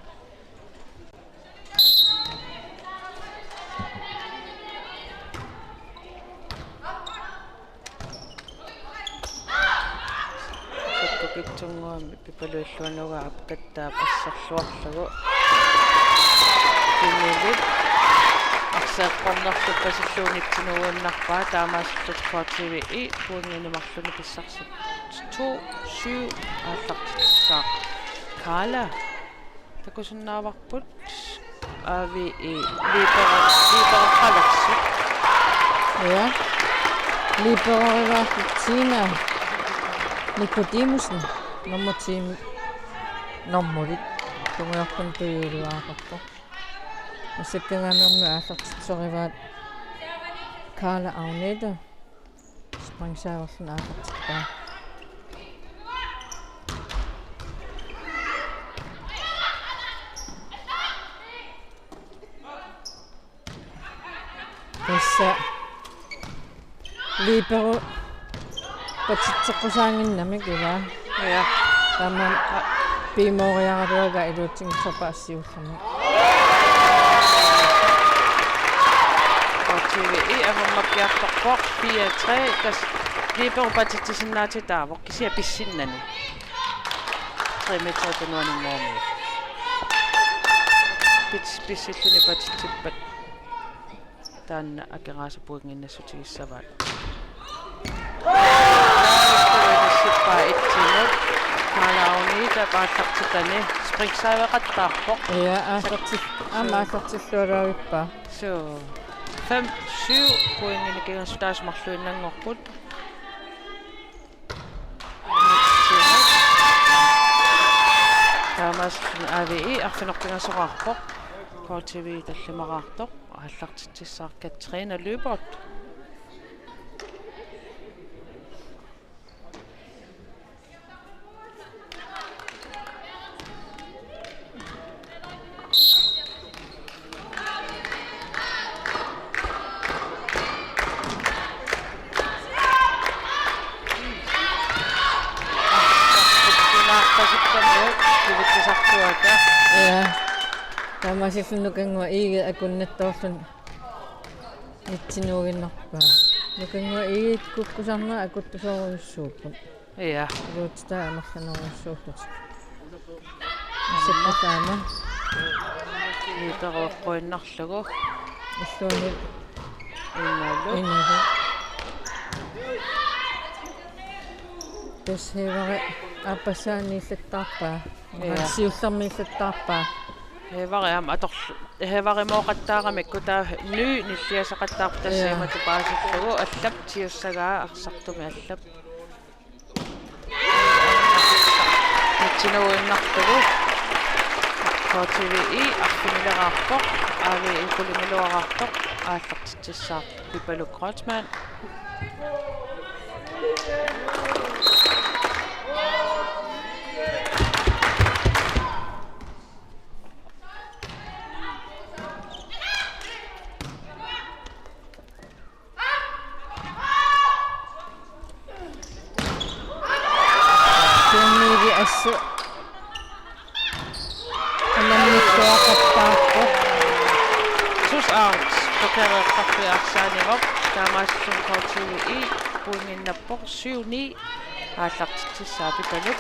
Sakkukitsunnguamik Pipalup illuanugaa apkattaap asserluarlugu. Kimilu. Arsaq eqqornerlugu pasillugu nitsinuuinnarpaa, taamaasillutik K T V I pointinik marlunnik pissarsipput. To syv aallartittussaavoq. Karla. Takusinnaavarput A V I libero, libero Kalaaseq. Ja. Libero Tina Nikodemussen. Nummer ti. Nummerit. Tungujorput tujuuluaqarpoq. Massakkut aamma aallartitsisorivaat Karla Agnete. Springserverluni aallartippoq. Tassa libero patitseqqusaannginnamik, ilaa. Ja. Tamanna piumooriaraluaraa iluatsinngitsoorpaa siullermik. K T V I angummakkiartorpoq fire tre, tassa libero patitsisinnaatitaavoq kisianni pissinnani. Tre meter tunuaninngaanniit. Pits-, pissilluni patitsippat taanna Akeraaseq pointinnassutigissavat. Nissippaa etsinut. Maalauni tapaattartitani. Springserveqattaarpoq. Ja, aallarti-, aamma aallartilluarpaa. Så fem syv pointinik kinguarsutaasut marluinnanngorput. Taamaasillutik A V I arfineq-pingasoqarpoq. K T V I tallimaraartoq. Aallartitsissaaq Katrine Lyberth. Ja. Taamaasillutik Nukannguaq Egede akunnattoorluni nitsinuuinnarpaa. Nukannguaq Egede kukkusarneq akuttusoorujussuupput. Ja. Iluatsitaa amerlanerujussuullutik. Aamma. Asakkut taama. Libero eqquinnarlugu. Illuanut. Inalu. Inalu. Tassa Hevari aappassaani illattaarpaa. Ja. Siullermik illattaarpaa. Hevari aamma atorlu-, Hevarimooqattaaramikku taava ny nilliassaqattaarpoq, tassa, ja, imatut paasillugu allap tiussagaa arsartumik allap. Nitsinuuinnarlugu. K T V I arfinileraarpoq, A V I qulingiluaraartoq, aallartitsissaaq Pipaluk Kreutzmann. Tunnili assut. Anammiuttuaqattaarpoq. Tus out. Tokereertarfia arsaanivoq. Taamaasilluni K T V I pointinnappoq syv ni. Aallartitsissaaq Pipaluk.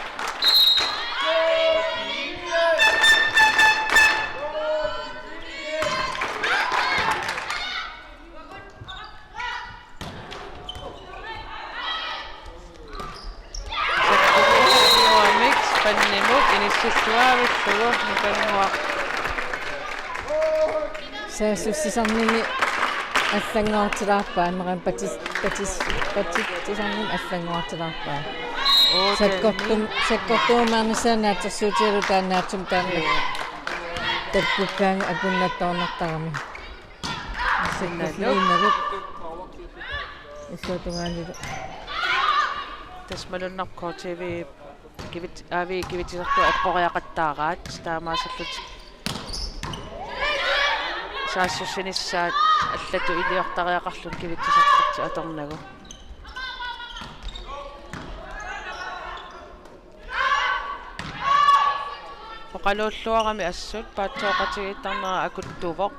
Sakkukitsunnguamik spannimut inissilluavillugu Nukannguaq. Saassussisarnini allanngortilaarpaa, aamma patis-, patis-, patitsisarnini allanngortilaarpaa. Oo, sakkortum-, sakkortuumik aamma naatsorsuutigalugu taannaatsumik taanna. Takkukkaangat akunnattoornartarami. Sinnalu. Sinnalu. Illuatungaanilu. Tassa malunnarpoq K T V kivit-, A V I kivitsisartut apporiaqattaaraat, taamaasillutik. Saassussinissaat allatut iliortariaqarluni kivitsisartortut atornagu. Oqaluulluarami assut paatsooqatigiittarnera akuttuvoq.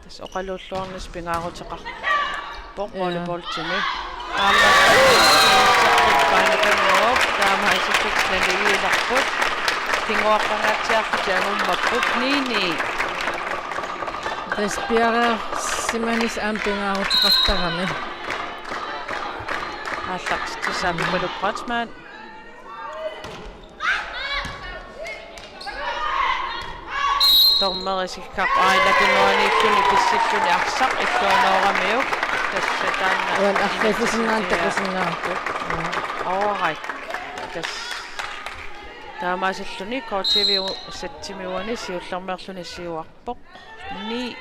Tassa oqaluulluarnissaq pingaaruteqarpoq. Ja. Volleybaltimi. Aamma paanikanngooq taama isussut naligiilerput. Kinguaqqangaatsiarlutik angummapput ni ni. Tassa piareersimanissaq aamma pingaaruteqartarami. Aallartitsissaaq Pipaluk Kreutzmann. Dommeri isikkoq Aila tunuaniittuni pissilluni arsaq illuanooramiuk. Tassa taanna uani arriillisinnaanngilaq takusinnaavarput. All right. Tassa taamaasilluni K T V u-, settimi uani siullermeerluni siuarpoq. Ni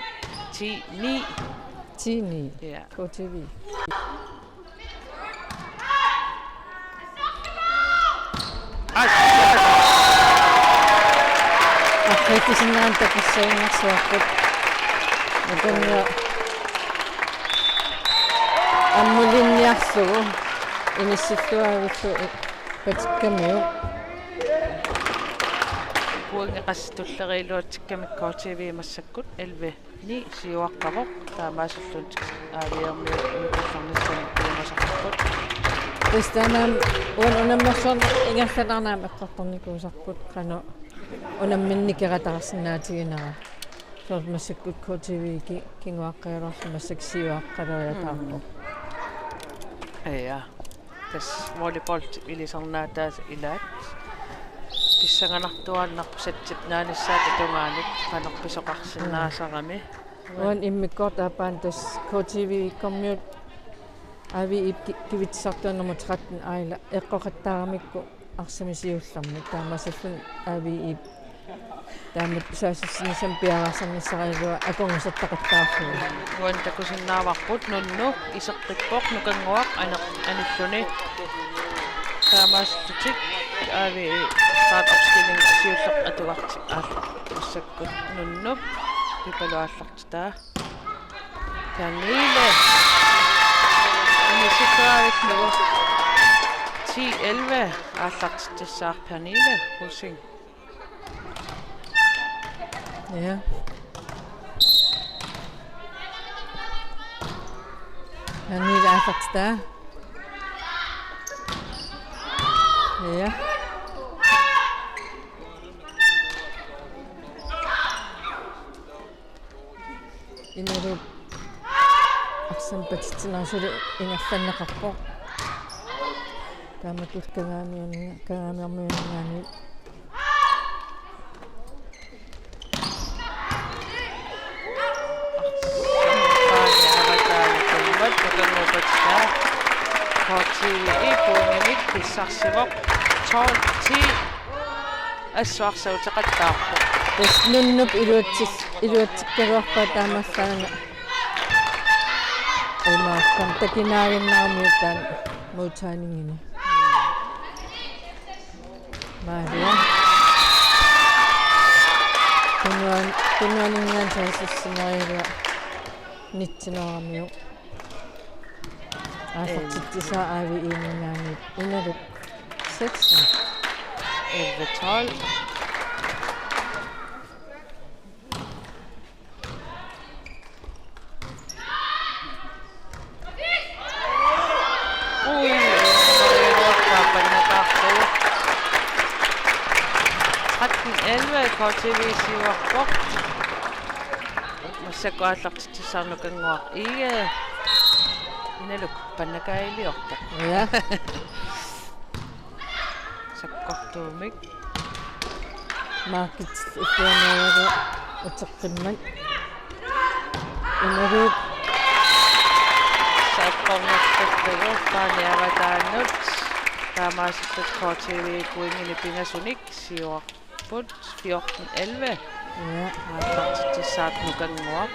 ti ni. Ti ni. Ja. K T V. Arriillisinnaanngilaq takussaginnarsuarput. Nukanngua ammulinniarlugu inissilluarillu patikkamiuk. Pointit qassit tulleriiluatsikkamik K T V massakkut elleve ni siuaqqavoq, taamaasilluni A V M-i unikkallarnissamut piumasaqarput. Tassa taanna uani unammersuarneq ingerlaannarami eqqartornikuusarput qanoq unamminnik nikeratarsinnaatiginera. Soorlu massakkut K T V ki-, kinguaqqagaluarlugu massakkut siuaqqaleriataarpoq. Mm. Ja. Tassa volleyball ilisarnaataasa ilaat. Pissanganartuaannarpoq settit naanissaata tungaanut qanoq pisoqarsinnaasarami. Uani immikkoortup aappaani tassa K T V-kkormiut A V I-p ki-, kivitsisartuani nummer tretten Aila eqqoqattaaramikku arsami siullermik taamaasilluni A V I-p taamatut saassussinissamut piareersarnissaraluaq akornusertaqattaarlugu. Uani takusinnaavarput Nunnu iseqqippoq Nukannguaq ane-, anilluni. Taamaasillutik A V I startopstilling siulleq atugartik aal-, massakkut Nunnup Pipaluk aallartitaa. Pernille. Inissikkuaavitlugu. Ti elleve aallartitsissaaq Pernille Rosing. Ja. Pernille aallartitaa. Ja. Imaluunniit arsaq patitsinerusuli ingerlanneqarpoq. Taamatut Kangaamiuni-, Kangaamiormiunninngaanniit. K T V-p pointimik pissarsivoq tolv ti. Assut arsaq uteqattaarpoq. Tassa Nunnup iluatsil-, iluatsikkaluarpaa taamaallaat. Imaappoq takinaaginnaramiuk taanna modtagningini. Maria. Tunuan-, tunuaninngaanniit saassussinerullugu nitteneramiuk. Aallartitsissaaq A V I-minngaanniit Inaluk seksten. Elleve tolv. Ui, ui, ui, ui, ui. Tretten elleve, K T V siuarpoq. Massakkut aallartitsissaaq Nukannguaq. Ii, Inaluk pannakaaliorpoq. Ja. Sakkortuumik. Markit illuanaaru uteqqimmat. Inaluk. Sakkornerpattugu, paani avataanut. Taamaasillutik K T V pointinik pingasunik siuarput fjorten elleve. Ja. Aallartitsissaaq Nukannguaq.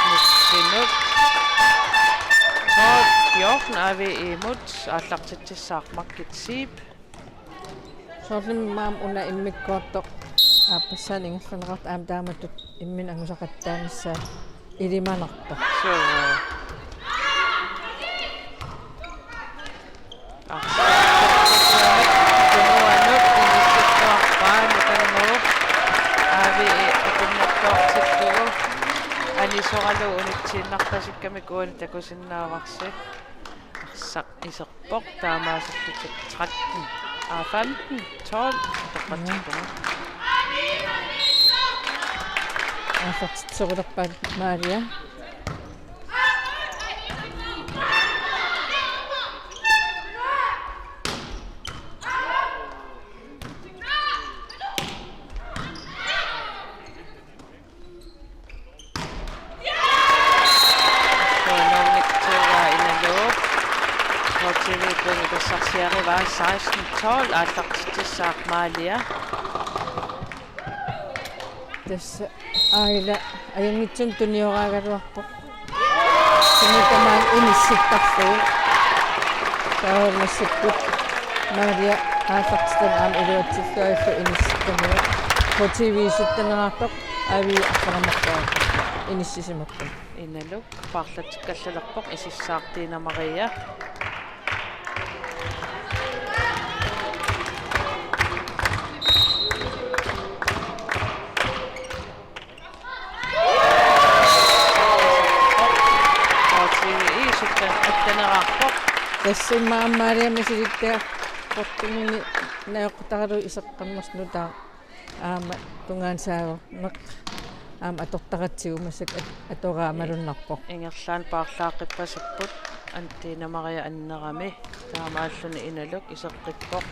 Nutsinut. Tolv fjorten A V I-mut aallartitsissaaq Margit Zeeb. Soorlumi aamma una immikkoortoq aappassaani ingerlaneqartoq aamma taamatut imminut angusaqattaanissaa ilimanartoq. Suu. Arsaq. Tunuanut inissittuarpaa Nukannerup A V E akunnertoortillugu. Anisoralugu unitsiinnarpasikkamik uani takusinnaavarsi. Arsaq iserpoq taamaasillutik tretten. Aa, femten, tolv. Toqqatsikkumaarpoq. Aallartitsisoqalerpaat Maria. Tunuanut Inaluk. K T V pointit tassarsiarivaa seksten tolv, aallartitsissaaq Malia. Tassa Aila ajunngitsunik tunioraagaluarpoq. Sumi tamaani inissittarlugu. Taava massakkut Maria aallartitani aamma iluatsillugu inissittamiuk. K T V sytteneqarpoq, A V E arfineq-marluk inissisimapput. Inaluk paarlatsikkallalerpoq, isissaaq Tina Maria. K T V sytten atteneqarpoq. Tassa immaqa Maria misilittagarput, portugini najoqqutaralugu iseqqammersoq nutaaq aamma tungaanut saagorneq aamma atortaratsigu massakkut at-, atoraa malunnarpoq. Ingerlaannaq paarlaaqqippasipput Tina Maria annerami. Taamaalluni Inaluk iseqqippoq.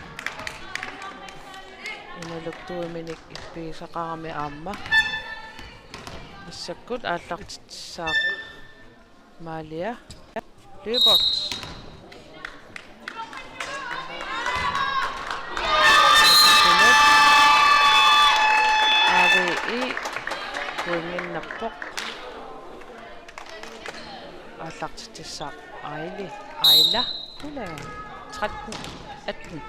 Inaluk tuiminik ippigisaqarami aamma. Massakkut aallartitsissaaq Malia Lyberth. A V E pointinnarpoq. Aallartitsissaaq Aili. Aila. Ila. Tretten atten.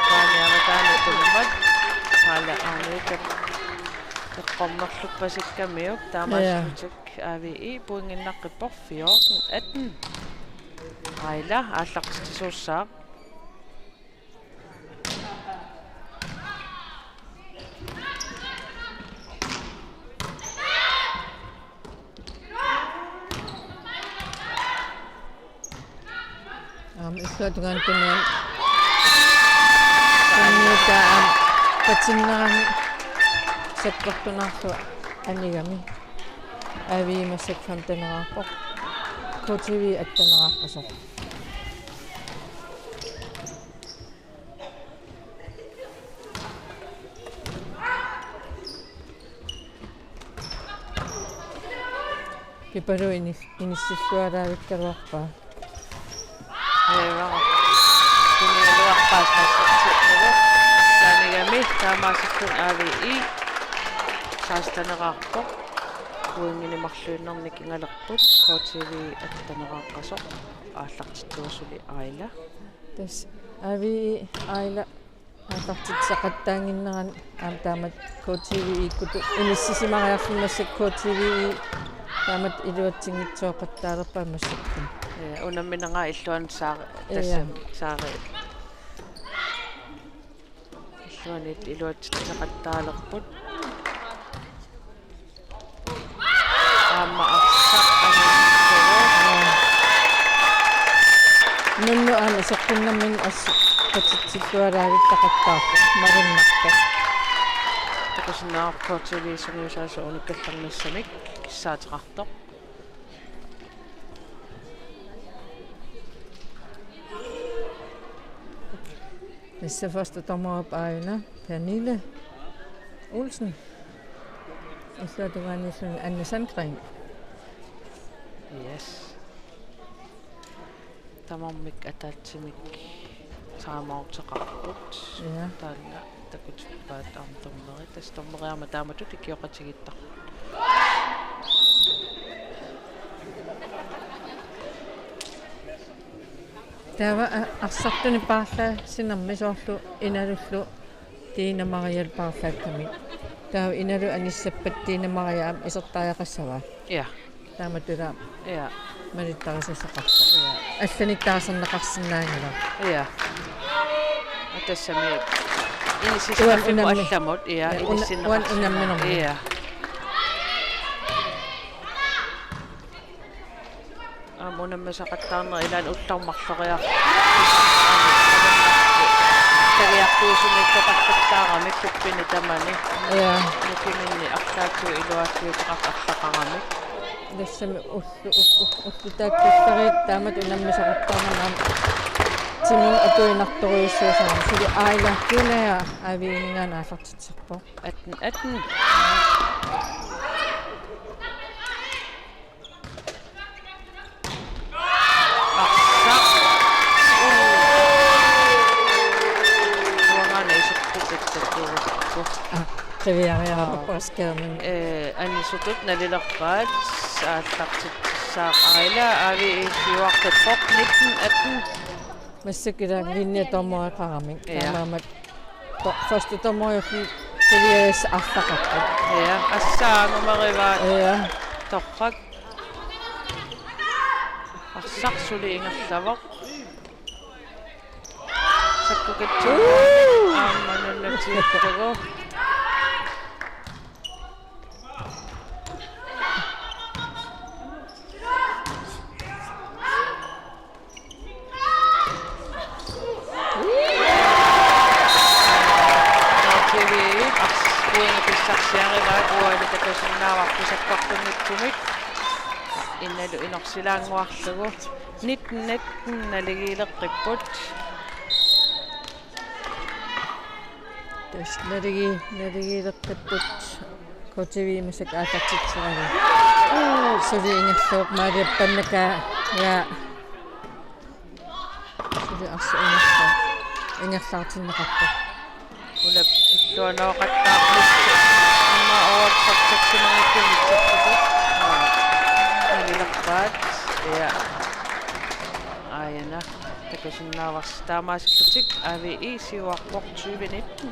Taani avataani tummat. Paala aaniitat eqqornerluppasikkamiuk taamaallutik. Ja. A V E pointinnarpoq fjorten atten. Aila aallartitsisuussaaq. Aamma illuatungaani tunuani. Tunuani aamma patinnerani sakkortunaarlugu anigami. A V E massakkut femteneqarpoq. K T V atteneqarpasoq. Kipalu inis-, inissilluaraavikkaluarpaa. Eevara. Tunialuarpaat massakkut. Taanigami taamaasilluni A V E seksteneqarpoq. Pointinik marluinnarnik ingalerput. K T V atteneqaqqasoq. Aallartittuuvoq suli Aila. Tassa A V E Aila aallartitsisaqattaannginnerani aamma taamatut K T V-ikkutut inissisimariarluni massakkut K T V taamatut iluatsinngitsooqattaalerpaat massakkut. Ja, unammineraa illuanut saari, ja, tassami saari. Illuanut iluatsitseqattaalerput. Aamma arsaq anunngikkaluarpoq. Nunnu aamma iseqqinnermini assut patitsilluaraavittaqattaarpoq, malunnarpoq. Takusinnaavarput K T V sungiusaasoq unikkallarnissamik kissaateqartoq. Tassa første dommerip aajuna Pernille Olsen. Illuatungaaniilluni Anne Sandgreen. Yes. Tamarmik ataatsimik timeouteqarput. Ja. Taanna takutippaat aamma dommerit. Tassa dommeriarmata taamatut ikioqatigiittarput. Taava a-, arsartunik paarlaassinermi soorlu Inalullu Tiina Marialu paarlaakkamik. Taava Inalu anissappat Tiina Maria aamma isertariaqassava. Ja. Taamatullu. Ja. Malittarisassaqarpoq. Ja. Allanik taasarneqarsinnaanngilaq. Ja. Tassami. Inisissaaffimmut unammi-, allamut. Ja, ja, una-, inissinneqarsinnaanngilaq. Unamminermi. Ja. Aamma unammisaqattaarneq ilaanni ulloq marloriarlugu. Tagiartuusumiittoqarpattaarami kuppini tamani. Ja. Nukiminni arlaatigut iluaatsuuteqartartaqaramik. Tassami ullu-, u-, u-, ullut taakku tassariit taamatut unammisaqattaarneq aamma timimut atuinnartorujussuusarami. Suli Aila Kiuna Aviininngaanniit aallartitsisarpoq. Atten atten. Arsaq. Uangaana isertut takkuttoq. Ah, qiviariarappoq skærmimi. Eh, anisutut nalilerpaat aallartitsissaaq Aila Avi siuartippoq nitten atten. Massakkut ila linjedommereqaramik. Ja. Taamaammat to-, første dommer jo fi-, qiviassaq arlaqarpoq. Ja, assaanumerivaat. Ja. Torrak. Arsaq suli ingerlavoq. Sakkukatsu. Uu! Aamma nunnatsiarlugu. T V, ars-, uinga pissarsiarivaat uani takusinnaavarput sakkortunngitsumik. Inalu inorsilaannguarlugu. Nitten nitten naligiileqqipput. Tassa naligi-, naligiileqqipput. K T V massakkut aallartitsisarami. Suli ingerlavoq maaliappannakaa ja. Suli arsaq ingerla-, ingerlaartinneqarpoq. Ulap illuanooqattaarnissi. Imma overtrækkersimangakku mitserputut. Aa. Nalilerpaat. Ja. Aajuna. Takusinnaavarsi taamaasillutik A V I siuarpoq tyve nitten.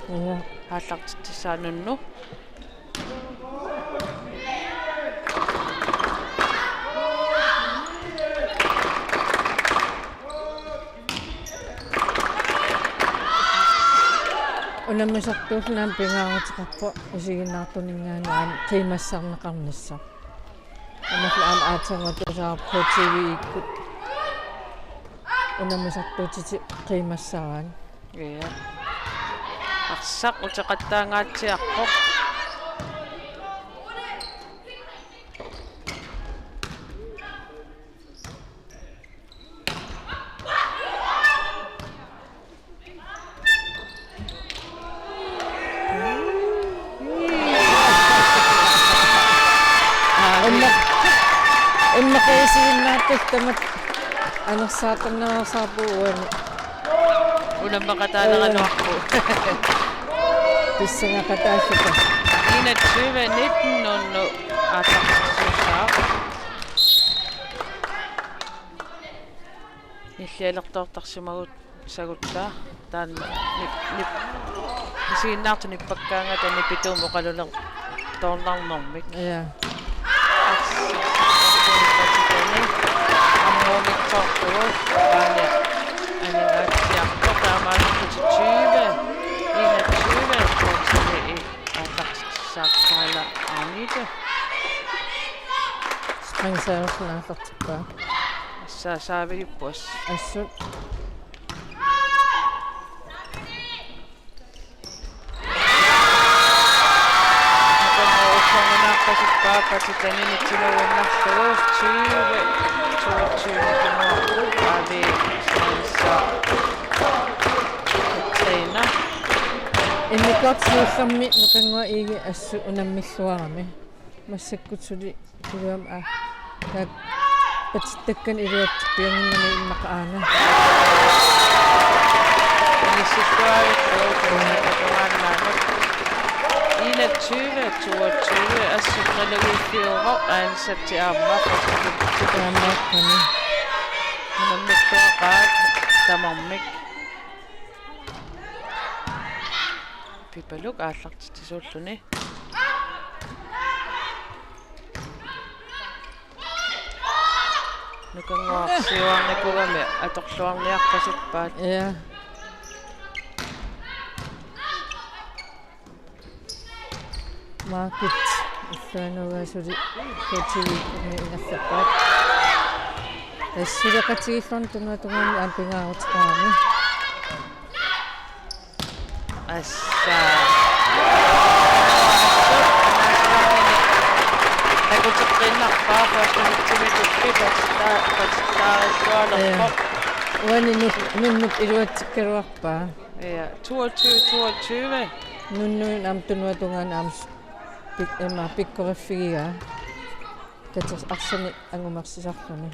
Ja. Aallartitsissaanunnu. Unammisartuulluni aamma pingaaruteqarpoq isiginnaartuninngaanniit aamma qiimmassarneqarnissaq. Aammalu aamma aatsaannguaq tusaarpoq K T V-ikkut. Unammisartuutitit qiimmassaraat. Ja. Arsaq uteqattaangaatsiarpoq. Imma-, immaqa isiginnaartut tamakku anersaartarnerusaarput uani. Unammaqataaneraluarpoq. Ee. Pissangaqataalluta. Enogtyve nitten nunnu aallartitsissaaq. Nillialertoortarsimagut sagutta taanna nip-, nip-, isiginnaartut nippakkaangata nipituumik oqalulertoornarnermik. Ja. Ammumik toortugu aani aningaatsiartoq taamaalillutik tyve enogtyve K T V-i aallartitsissaaq Kaala Arnibe. Springservice aallartippaa. Sa-, saavigippoq. Assut. Ullormiunaaqqasippaat Patitani nitsinuunnarlugu tyve toogtyve kimuarput A V I saavissaq. Katrina. Immikkoortut siullermi Nukanngua Egede assut unammilluarami. Massakkut suli iluamik, aa, taakku patittakkanik iluatsippiannginnami immaqa aana. Inissilluarippoq tuusaakatuaannaanut. Enogtyve toogtyve assut naligiiffiuvoq, Ansat aamma. Taamaakkami. Unammilluaqaat tamarmik. Pipaluk aallartitsisuulluni. Nukannguaq siuarnikugami atorluarniarpasippaat. Ja. Markit illuanugaa suli K T V-mi ingerlappaat. Tassa suleqatigiilluarnut tunuatungaani aamma pingaaruteqarami. Assa. Takuteqqiinnarpaa første sætimi tuppi patsitta-, patsittaarissualerpoq. Ja. Uani nu-, nunnut iluatsikkaluarpaa. Ja, toogtyve toogtyve. Nunnuit aamma tunuatungaani aamma s-, pik-, ima pikkoriffigigaa. Katers arsani angumersisarluni.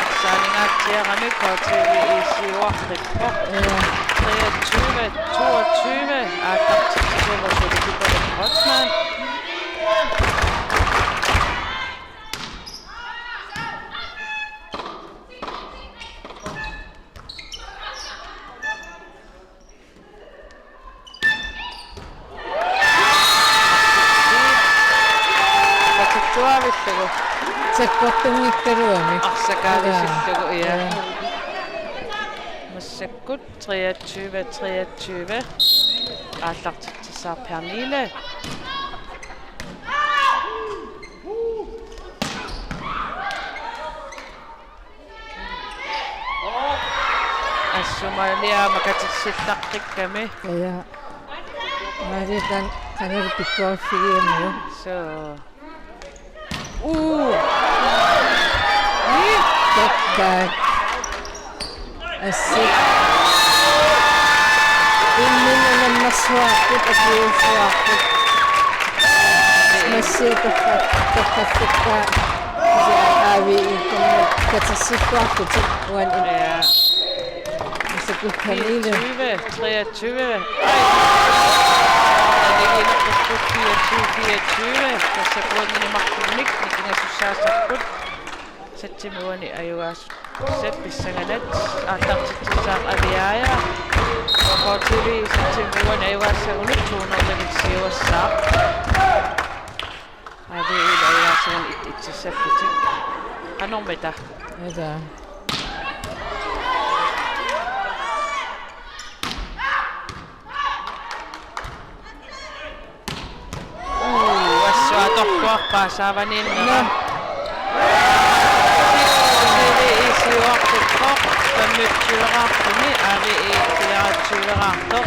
Arsaaninngaatsiarami K T V-i siuartippoq. Ja. Treogtyve toogtyve. Aallartitsisuuvoq suli Pipaluk Kreutzmann. Sakkortuaavillugu. Sakkortunngikkaluami. Arsakaalisillugu, ja. Ja. Massakkut treogtyve treogtyve. Aallartitsissaaq Pernille. Assut Malia makatitsillaqqikkami. Ja. Malia taanna qangali pikkoriffigiumaarpoq. Suu. Uu. Takkaat. Assit. Imminut unammersuarput, akiuussuarput. Massia torra-, torrallattaa. Kisianni A V I-kut katersilluarlutik uani. Ja. Massakkut Pernille. Fireogtyve, treogtyve. Ai. Fireogtyve, fireogtyve. Tassa kuanini marlunnik nikingasussaassapput. Sætimi uani ajugaasut pissanganaq aallartitsissaaq Aviaja. K T V sætimi uani ajugaassagunit to nul-imik siuassaaq. A V I-lu ajugaassagunit et-itsissapput. Qanormita? Ila. Uu, assut atorluarpaa saavaniinnera. Nå. A V I siuartippoq, femogtyve-raartumi, A V I fireogtyve-raartoq.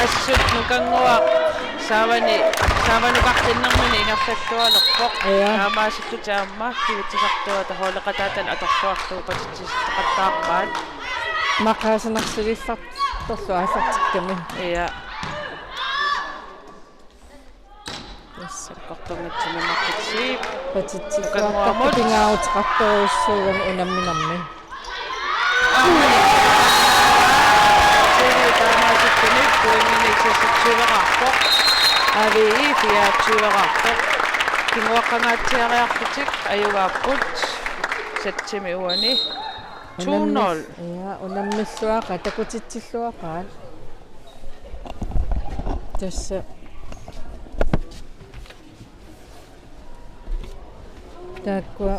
Assut Nukannguaq saavani-, saavanukartinnermini ingerlallualerpoq. Ja. Taamaasillutik aamma kivitsisartuata holdeqataatalu atorluarlugu patitsisaqattaarpaat. Maqaasinarsuliffaq- Torlu aallartikkami. Ja. Tassa sakkortunngitsumik Markit Zeeb. Patitsissuartarput. Nukannguamut. Pingaaruteqartorujussuugami unamminermi. T V taamaasilluni pointinik seksogtyve-raarpoq. A V I fireogtyve-raarpoq. Kinguaqqangaatsiariarlutik ajugaapput. Sætimi uani. To nul. Unammis-, ja, unammilluaqaat, takutitsilluaqaat. Tassa. Taakkua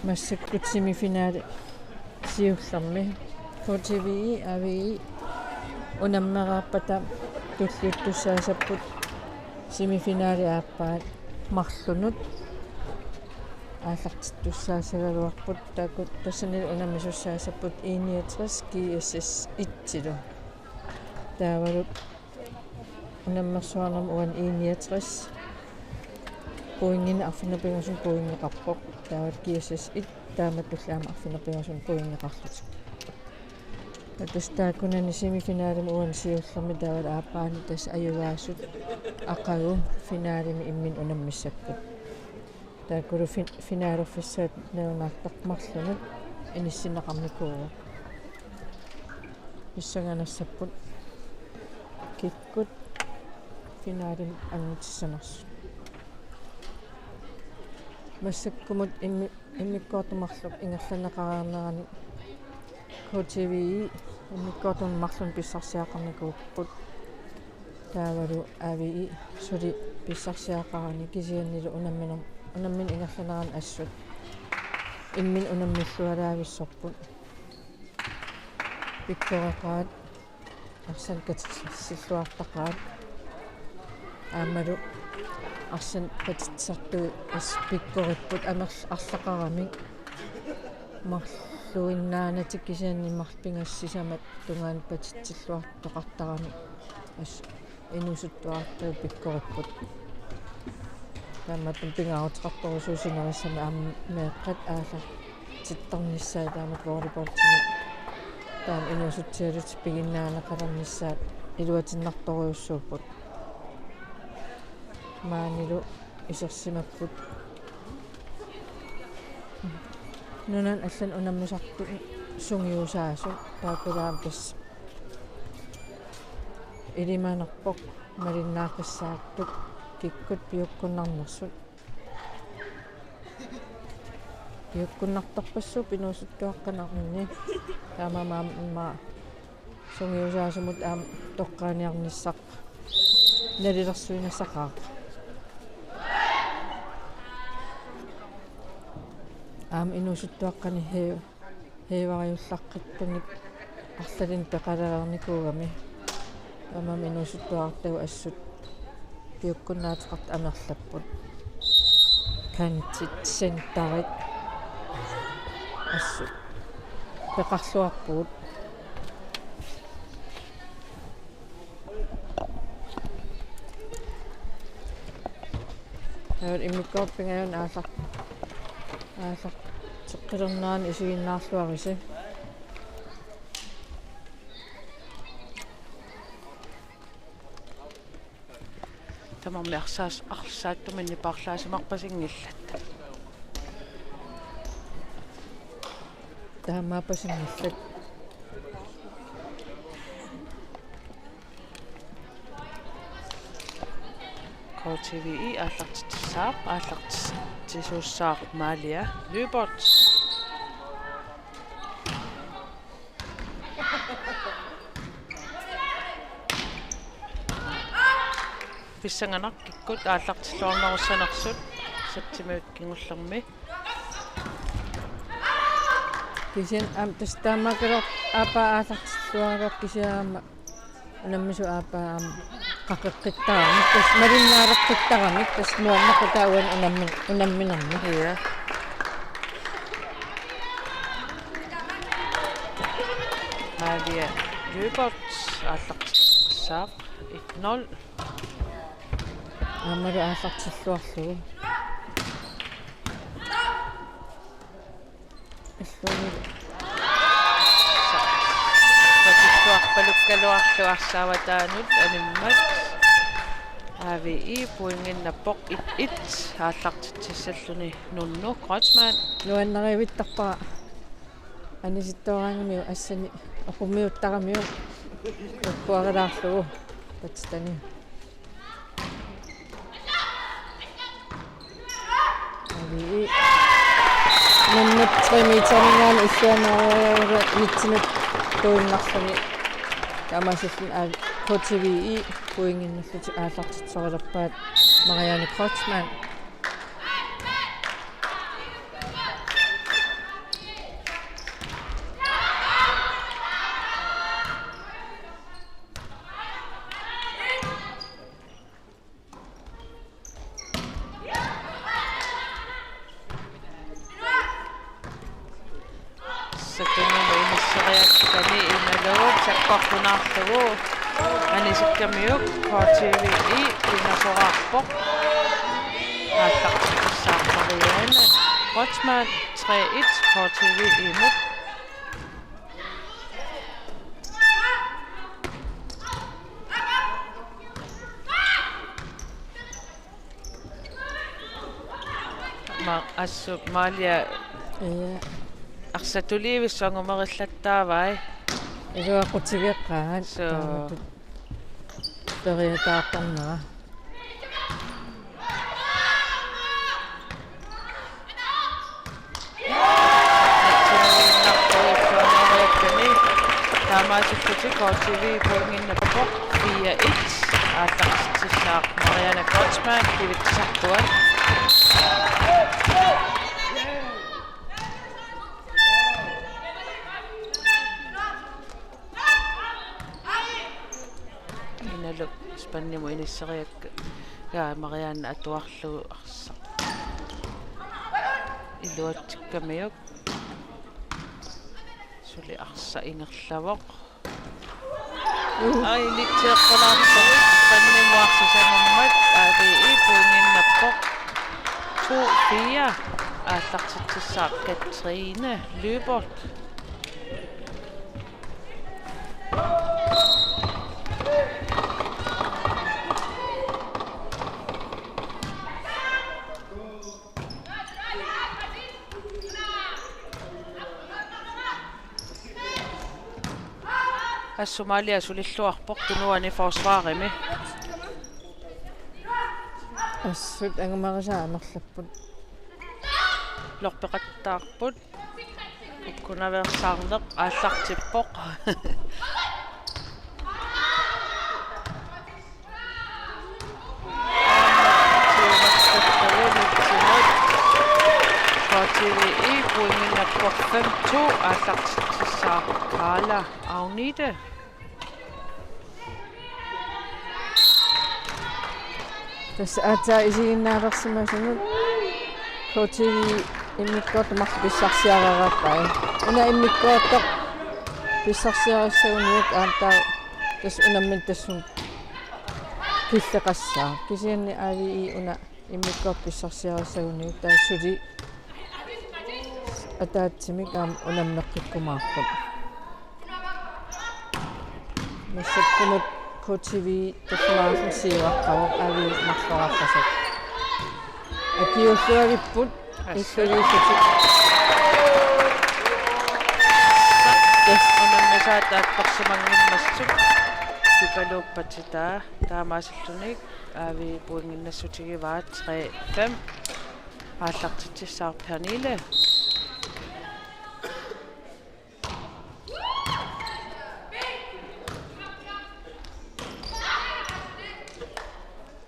massakkut semifinale siullermi. K T V-i, A V I unammeraarpata tulliuttussaassapput semifinale aappaat marlunut aallartittussaassagaluarput. Taakku tassani unammisussaassapput I niogtres G S S et-ilu. Taavalu unammersuarnermi uani I niogtres pointinik arfineq-pingasunut pointeqarpoq. Taavalu G S S et taamatullu aamma arfineq-pingasunut pointeqarlutik. Tassa taakkunani semifinalemi uani siullermi taavalu aappaani tassa ajugaasut aqagu finalemi imminut unammissapput. Taakkulu fin-, finalerfissaat nalunaartarput marlunut inissinneqarnikuuvoq. Pissanganassapput kikkut finalemut angutissanersut. Massakkumut immi-, immikkoortut marluk ingerlanneqareernerani K T V I immikkoortut marluk pissarsiaqarnikuupput. Taavalu A V I suli pissarsiaqarani kisiannili unamminer-, unammineq ingerlanerani assut imminnut unammillualaavissorput. Pikkoreqaat, arsan katersilluartaqaat. Aammalu arsan katersisartui assut pikkoripput amerl-, arlaqaramik. Marluinnaanatik kisianni marluk pingasut sisamat tungaanut patitsilluartoqartaramik assut inuusuttuarartagut pikkoripput. Taamaattumik pingaaruteqartorujussuuvoq sinerissami aamma meeqqat aallartittarnissaat taamatut volleyballtimik. Taama inuusutsialutik piginnaaneqalernissaat iluatinnartorujussuupput. Maanilu isersimapput. Nunani allani unammisartuni sungiusaasut taakulaamik tassa ilimanarpoq malinnaaqissaartut kikkut piukkunnarnersut. Piukkunnartarpassuupput inuusuttuaqqanit. Taamaammat aamma sungiusaasumut aamma toqqaaniarnissaq nalilersuinassaqaaq. Aamma inuusuttuaqqani hee-, heevariullaqqikkunik arlalinnik peqalaalernikuugami. Taamaammat inuusuttuarartagut assut piukkunnaateqartut amerlapput. Kantit, centerit assut peqarluarpugut. Taava immikkoortut pingajunnik aallar-, aallarteqqilernerani isiginnaarluarisi. Tamarmik arsaas-, arsaattumik nipaarlaasimarpasinngillat. Taamaappasinngillat. K T V I aallartitsissaaq, aallartitsisuussaaq Malia Lyberth. Pissanganaq kikkut aallartilluarnerussanersut satsimiut kingullermi. Kisianni aamma tassa taamaakkaluartoq aappaa aallartilluaraluarpoq kisianni aamma unammisut aappaa aamma qaqeqqittaramik, tassa malinnaaleqqittaramik, tassa nuannaaqutaavat uani unammi-, unamminermi. Ja. Malia Lyberth aallartissaaq et nul. Aammalu aallartilluarlugu. Illuuni. Patissuarpalukkaluarlugu arsaavataanut animmat. A V I pointinnappoq et et aallartitsissalluni Nunnu Kreutzmann. Nuannarivittarpara anisittoorangamiuk assani oqummiuttaramiuk ukkuarilaarlugu patsitani. Avi. Nunnut tre meteriminngaanniit illuanaarujorujuuvoq nitsinut tuinnarluni. Taamaasilluni K T V I pointinnallutik aallartitsisorilerpaat Marianne Kreutzmann. Satunuma inisseriakkani imaluunniit sakkortunaarlugu anisikkamiuk K T V I pinasoraarpoq. Aallartitsissaaq Marianne Kreutzmann tre et K T V I-mut. Ma-, assut Malia. Ja. Arsaq tulivissuaq angumerillattaavai. Iluaqutigeqaat. Suu. Taamatut periataartarnera. Taamaasillutik K T V pointinnappoq fire et. Aallartitsissaaq Marianne Kreutzmann, Kivitsisartuat. Inaluk spannimut inisseriakka. Ja, Marianne atuarlugu arsaq iluatsikkamiuk. Suli arsaq ingerlavoq. Ai, inissitseqqulaartoq. Spannimut arsaq sisamammat, A V I pointinnappoq to fire. Aallartitsissaaq Katrine Lyberth. Assut Malia sulilluarpoq tunuani forsvarimi. Assut angumerisaa amerlapput. Lorpeqattaarput. Ukkunaveersaarneq aallartippoq. K T V I pointinnappoq fem to, aallartitsissaaq Kaala Agnete. Tassa aatsaat isiginnaalersimasunut K T V immikkoortoq marluk pissarsiareerpai. Una immikkoortoq pissarsiarissaguniuk aamma taava tassa unammineq tassunga killeqassaaq. Kisianni A V I una immikkoortoq pissarsiarissaguniuk taava suli ataatsimik aamma unammeqqikkumaarput. Massakkumut K T V tassa marlunnik siuaqqavoq, A V I marloriarpassuit. Akiuulluavipput. Assut. Illuliissutik. Tassa unammisaat aapparsimanngimmassuk. Pipaluuppatitaa taamaasilluni A V I pointinnassutigivaa tre fem. Aallartitsissaaq Pernille.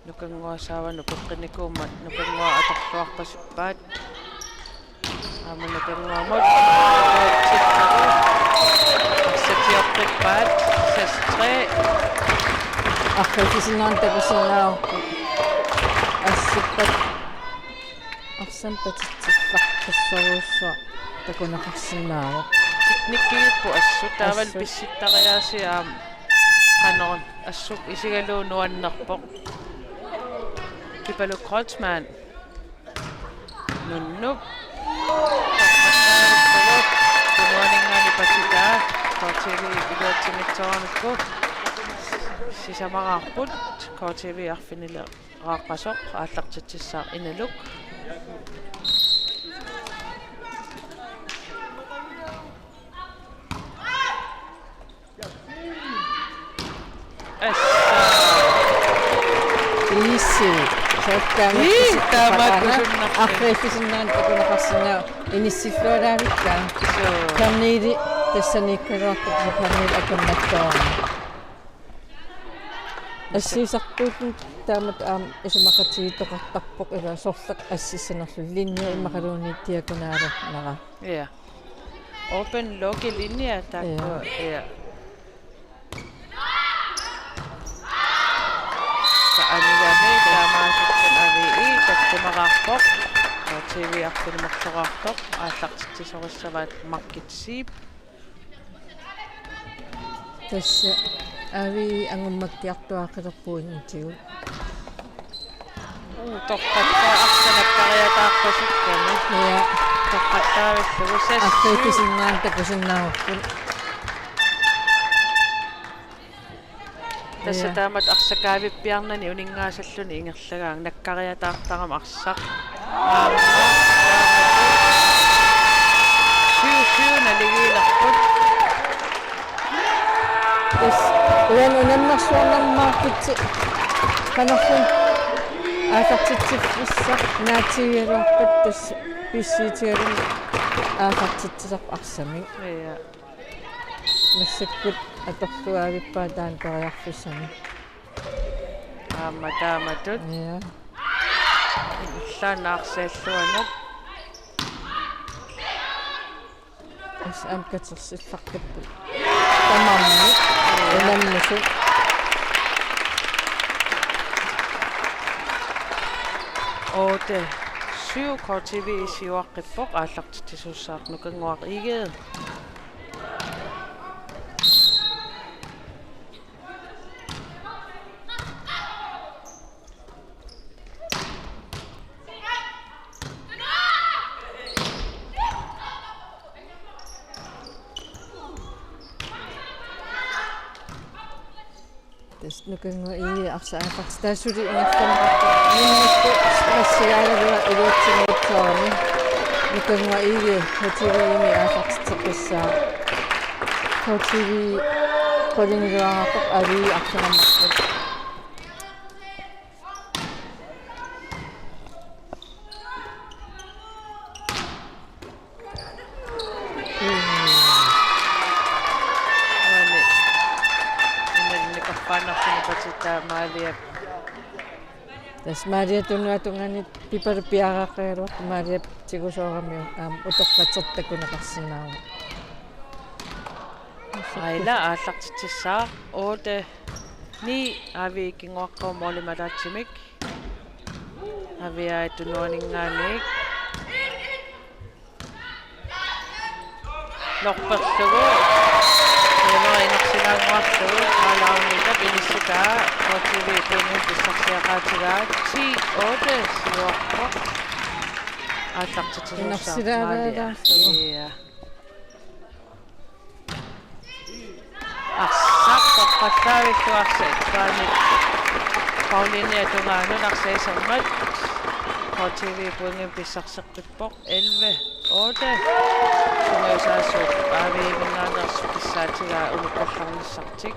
Nukannguaq saava nupeqqinnikuummat, Nukannguaq atorluarpasippaat. Aamma Nukannguamut. Arsaq tioqqippaat, seks tre. Arriitsusinnaaneq takusinnaavaa. Assippat. Arsamik patitsillaqassagussua takuneqarsinnaavoq. Teknikkiupput assut taavalu assut. Pissittariaasiit aamma qanoq assut isigalugu nuannerpoq. Pipaluk Kreutzmann. Nunnup. Tunuaninngaanniit patitaa. K T V iluatsinngitsooramikkit. Sisamaraarput. K T V arfinile- Raaqqasoq aallartitsissaaq Inaluk. Assa. Iissi. Soorlu taama. Ii, taamaakkusunnarpoq. Arriitsusinnaaneq takuneqarsinnaavoq inissilluaraavikkaa. Suu. Pernille tassaniikkaluartoq Pernille akornattoorami. Assiisartuulluni taamatut aamma isumaqatigiittoqartarpoq ila sorleq assissanerlu linje Mm. immaqaluunniit diagonalernera. Ja. Open loki linje taakku. Ja. Ja. Taanigami taamaasilluni A V I takkumaraarpoq. K T V arfineq-marloraartoq aallartitsisorissavaat Margit Zeeb. Tassa A V I angummakkiartuaaqqalerpugut initigut. Uu, torrattaa arsaq nakkariataarpasikkami. Ja. Torrattaavillugu seks. Arriitsusinnaaneq takusinnaavarput. Tassa Ja. taamatut arsaq kaavippiarnani uninngaasalluni ingerlagaangat nakkariataartarami arsaq. Aamma. Syv syv naligiilerput. Tassa uani unammersuarnermi Margitsi qanorluunniit aallartitsiffissaq naatsigigaluarpat tassa pissiutigalugu aallartitsisarpoq arsamik. Ja. massakkut atorlugu avippaa taanna periarfissanik. Aamma taamatut. Ja. Illaan arsaq illuanut. Tassa aamma katersillartarput. Tamarmik. Ja. Unammisut. Otte syv, K T V siuaqqippoq, aallartitsisuussaaq Nukannguaq I G. Tassa Nukannguaq I G arsaq aallartittaa suli ingerlaneqarpoq. Nunarput nassigaagaluaq iluatsinngitsoorami. Nukannguaq I G K T V-mi aallartitseqqissaaq. K T V qulingiluaarpoq, A V I arfineq-marluk. Aani. Imaluunniit qaffaannarluni patittaa Maaliap. Tassa Maaliap tunuatungaani Pipaluk piareeqqagaluartoq, Maaliap tigusooramiuk aamma utoqqatsertoq takuneqarsinnaavoq. Aila aallartitsissaaq otte ni, A V I-kkut kinguaqqavoq målimik ataatsimik. A V I tunuaninngaanniit. Lorperlugu. Imaluunniit inersilaannguarlugu. Maalaarniitap inissitaa. K T V pointit pissarsiaqaatigaat. Ti otte siuarpoq. Aallartitsisuussaaq Maaliap. Inersilaalaarlugu. Ja. Arsaq toqqallavilluarsi Paani. Paulinia tungaanut arsaq isermat. K T V pointit pissarseqqippoq elleve otte. Sungiusaasup A V I-minngaanneersoq kissaatigaa ulukkallarnissartik.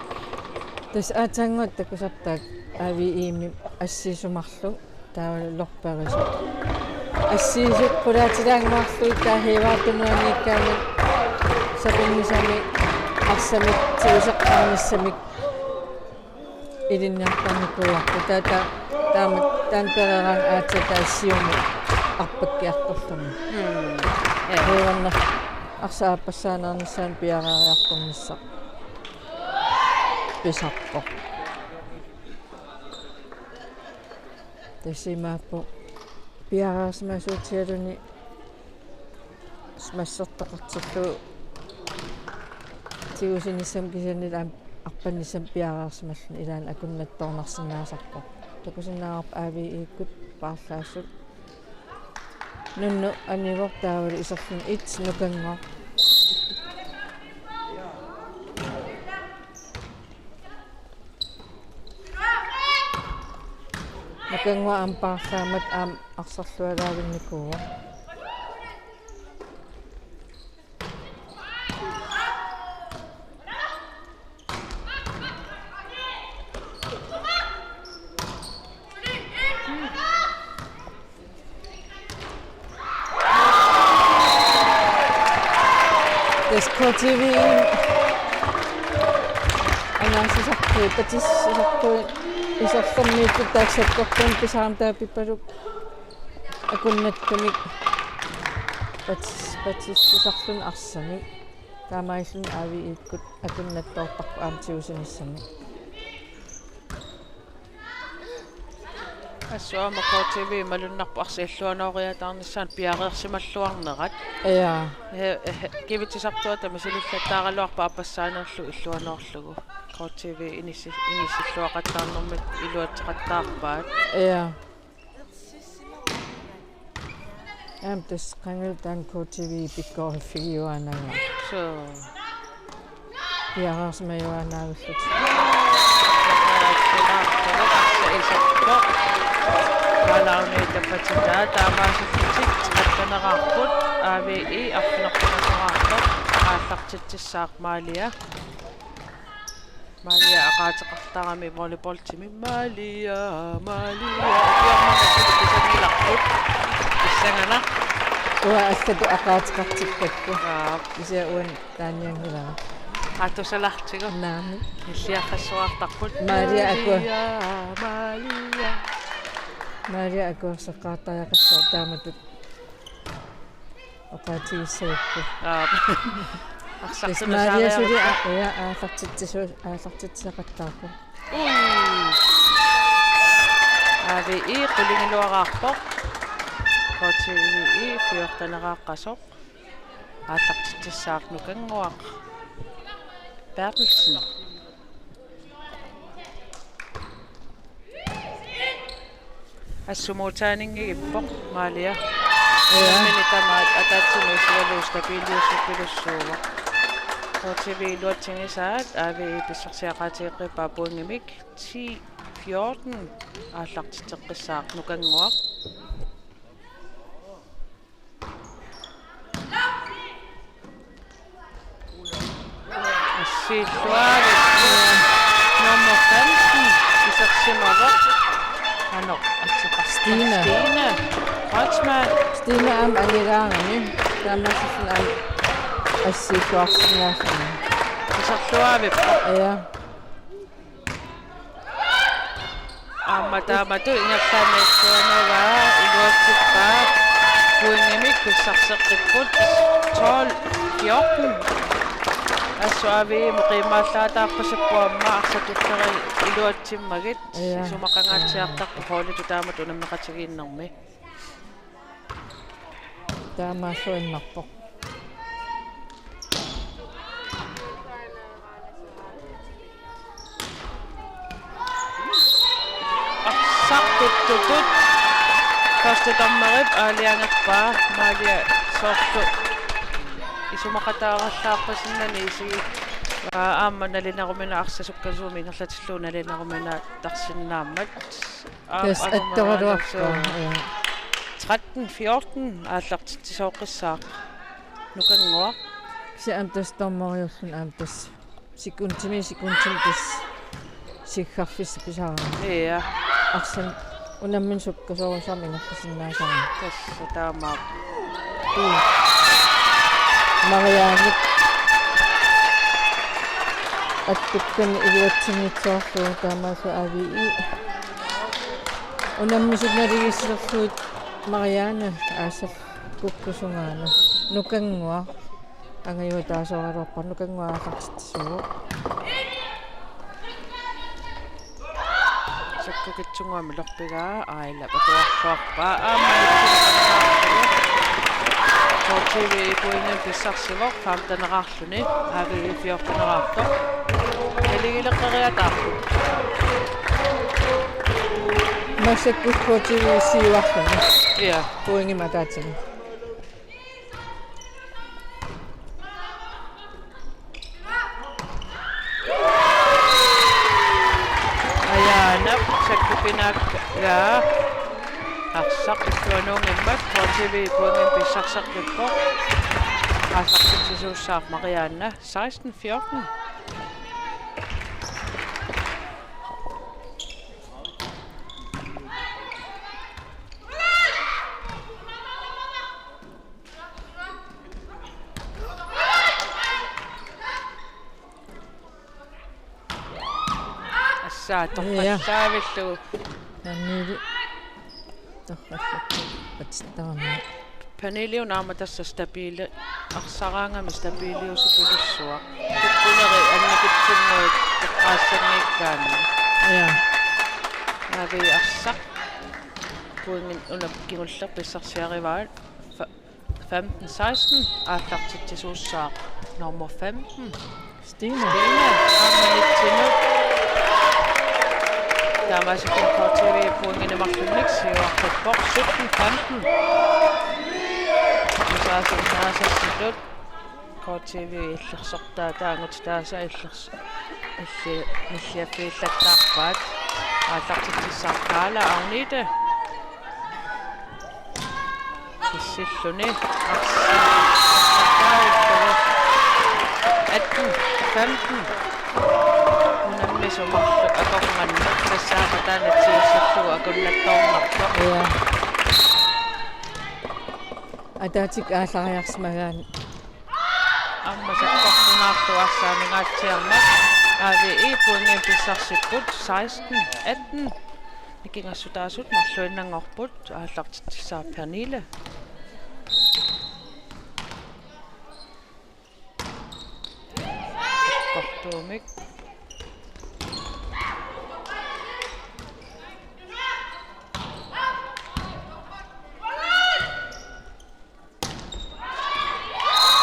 Tassa aatsaannguaq takusartaaq A V I-mi assiisut marluk. Taava lorperisoq. Assiisut qulaatilaannguarlugit taava Hiivaartunuaniikkaanni sapinngisamik arsamik tiguseqqaarnissamik ilinniartarnikuuarput. Taava ta-, taama taanna pereeraangat aatsaat taava Siumut arpakkiartorluni. Mm. Ja. Hiivanna arsaq aappassaaneernissaanut piareeriartornissaq pisarpoq. Tassa imaappoq piareersimasoq utsialuni massertoqartillugu tigusinissamut kisianni aamma arpannissamut piareersimalluni ilaanni akunnattoornarsinnaasarpoq. Takusinnaavarput A V I-kkut paarlaasut. Nunnu anivoq taavalu iserluni et Nukannguaq. Nukannguaq aamma paarlaammat aamma arsarlualaavinnikuuvoq. Tassa K T V-mi anaasisarput, patsisisarput, iserlermiittut taakku sakkortuumik pisaramik taava Pipaluk akunnattumik pats-, patsisisarluni arsamik. Taamaalilluni A V I-kkut akunnattoortarput aamma tigusinissamut. Assut aamma K T V malunnarpoq arsaq illuanooriataarnissaanut piareersimalluarnerat. Ja. He, he, kivitsisartuata misilillattaaraluarpoq aappassaanerlu illuanoorlugu. K T V inissi-, inissilluaqattaarnermik iluatseqattaarpaat. Ja. Aamma tassa qangali taanna K T V pikkoriffigiuaannanga. Suu. Piareersimajuaannaavillutik. Maalaarniit tappatitaa taamaasillutik tretten-eraarput, A V I arfineq-marlunngorpoq, aallartitsissaaq Maalia. Maalia aqaateqartarami volleyballtimi. Maalia, Maalia. Ukiormanna suli pisanngilarput. Pissanganaq. Uanga allatut aqaateqartikkakku. Aap. Kisianni uani taanianngilara. Atusalartigu. Naamik. Illiarfissuartarput. Maria Aku. Maria, Maria. Maria Aku seqaatariaqassaaq taamatut. Oqaatigissagukku. Aap. Arsartut. Tassa Maria suli aa-, aallartitsisu-, aallartitsisaqattaarpoq. Ui. A V I qulingiluaraarpoq. K T V I fjorteneraqqasoq. Aallartitsissaaq Nukannguaq Berthelsen. Assut modtaanngigippoq Malia. Ja. Mini tamaat ataatsimut isigalugu stabiliusuppilussuuvoq. K T V I iluatsigisaat A V I pissarsiaqaatigeqqippaa pointimik ti fjorten aallartitseqqissaaq Nukannguaq. Assiilluarit. Nummer femten isersimavoq. Ano, atseqar-, Stine. Stine Kreutzmann. Stine aamma angilaarami. Taamaasilluni aamma assiilluarsinnaasoq. Iserluavippoq. Ja. Aamma taamatut ingerlaannaq Nukannguaq iluatsippaa pointimik pissarseqqipput tolv fjorten. Assut A V I-mut qiimmaallaataarpasippoq aamma arsaq tulleriit iluatsimmagit. Ja. Isumaqangaatsiartarpoq holditut taamatut unammeqatigiinnermi. Taamaassuinnarpoq. Arsaq tuttutut. Første dommerip aalajangerpaa Malia soorlu isumaqataarallaarpasinnaanngilaq. Aa, aamma nalineruminaa arsaq sukkasuumik ingerlatillugu nalineruminaattarsinnaammat. Aa, tassa aamma attoraluarpaa, aamma ja. Tretten fjorten aallartitsisooqqissaaq Nukannguaq. Kisianni aamma tassa dommeriulluni aamma tassa sekundimi sekundimi tassa siggarfissaq pisaraara. Ja. Arsaq unammineq sukkasoorujussuarmik ingerlasinnaasarami. Tassa taamaappoq. Uu. Marianne. Attukkani iluatsinngitsoorlugu taamaasilluni A V I. Unammisut naligiissilerlugit Marianne aasaq kukkusungaana. Nukannguaq. Angajua taasooraluarpaa Nukannguaq aallartitsisuuvoq. Sakkukitsunnguamik lorpigaa Aila patuarsuarpaa aamma nitsinneqartarpoq. K T V I pointimik pissarsivoq femteneraarluni A V I fjorteneraartoq. Naligiileqqeriataarput. Massakkut K T V I siuarluni. Ja. Pointimik ataatsimut. Ajaana sakkukinaakka arsaq illuanuunngimmat K T V I pointimik pissarseqqippoq. Aallartitsisuussaaq Marianne seksten fjorten. Assa, ja, torrallaavillugu. Pernille. Torrallattu. Atsittaarami. Pernille una aamma tassa stabili. Arsaraangami stabiliusupilussuaq. Kukkuneri annikitsunnguit eqqaassanngikkaanni. Ja. Avi arsaq. Pointit una kingulleq pissarsiarivaat. Fe-, femten seksten, aallartitsisuussaaq nummer femten. Stine. Stine, aamma nitsinut. Taamaasikkut K T V pointinik marlunnik siuartarpoq sytten femten. Tusaasinnaasarsiortut K T V illersortaat taangut taasa illers-, illi-, illiaffigillattaarpaat. Aallartitsissaaq Kaala Agnete. Kissilluni. Atten femten. Unammisut marluk akornanni. Tassaana taanna tiussallugu akunnattoornartoq. Ja. Ataatsikkut aallariarsimagaanni. Aamma sakkortunaarlugu arsaq amigaatsiarmat A V I pointimik pissarsipput seksten atten. Nikingassutaasut marluinnanngorput, aallartitsissaaq Pernille. Sakkortuumik.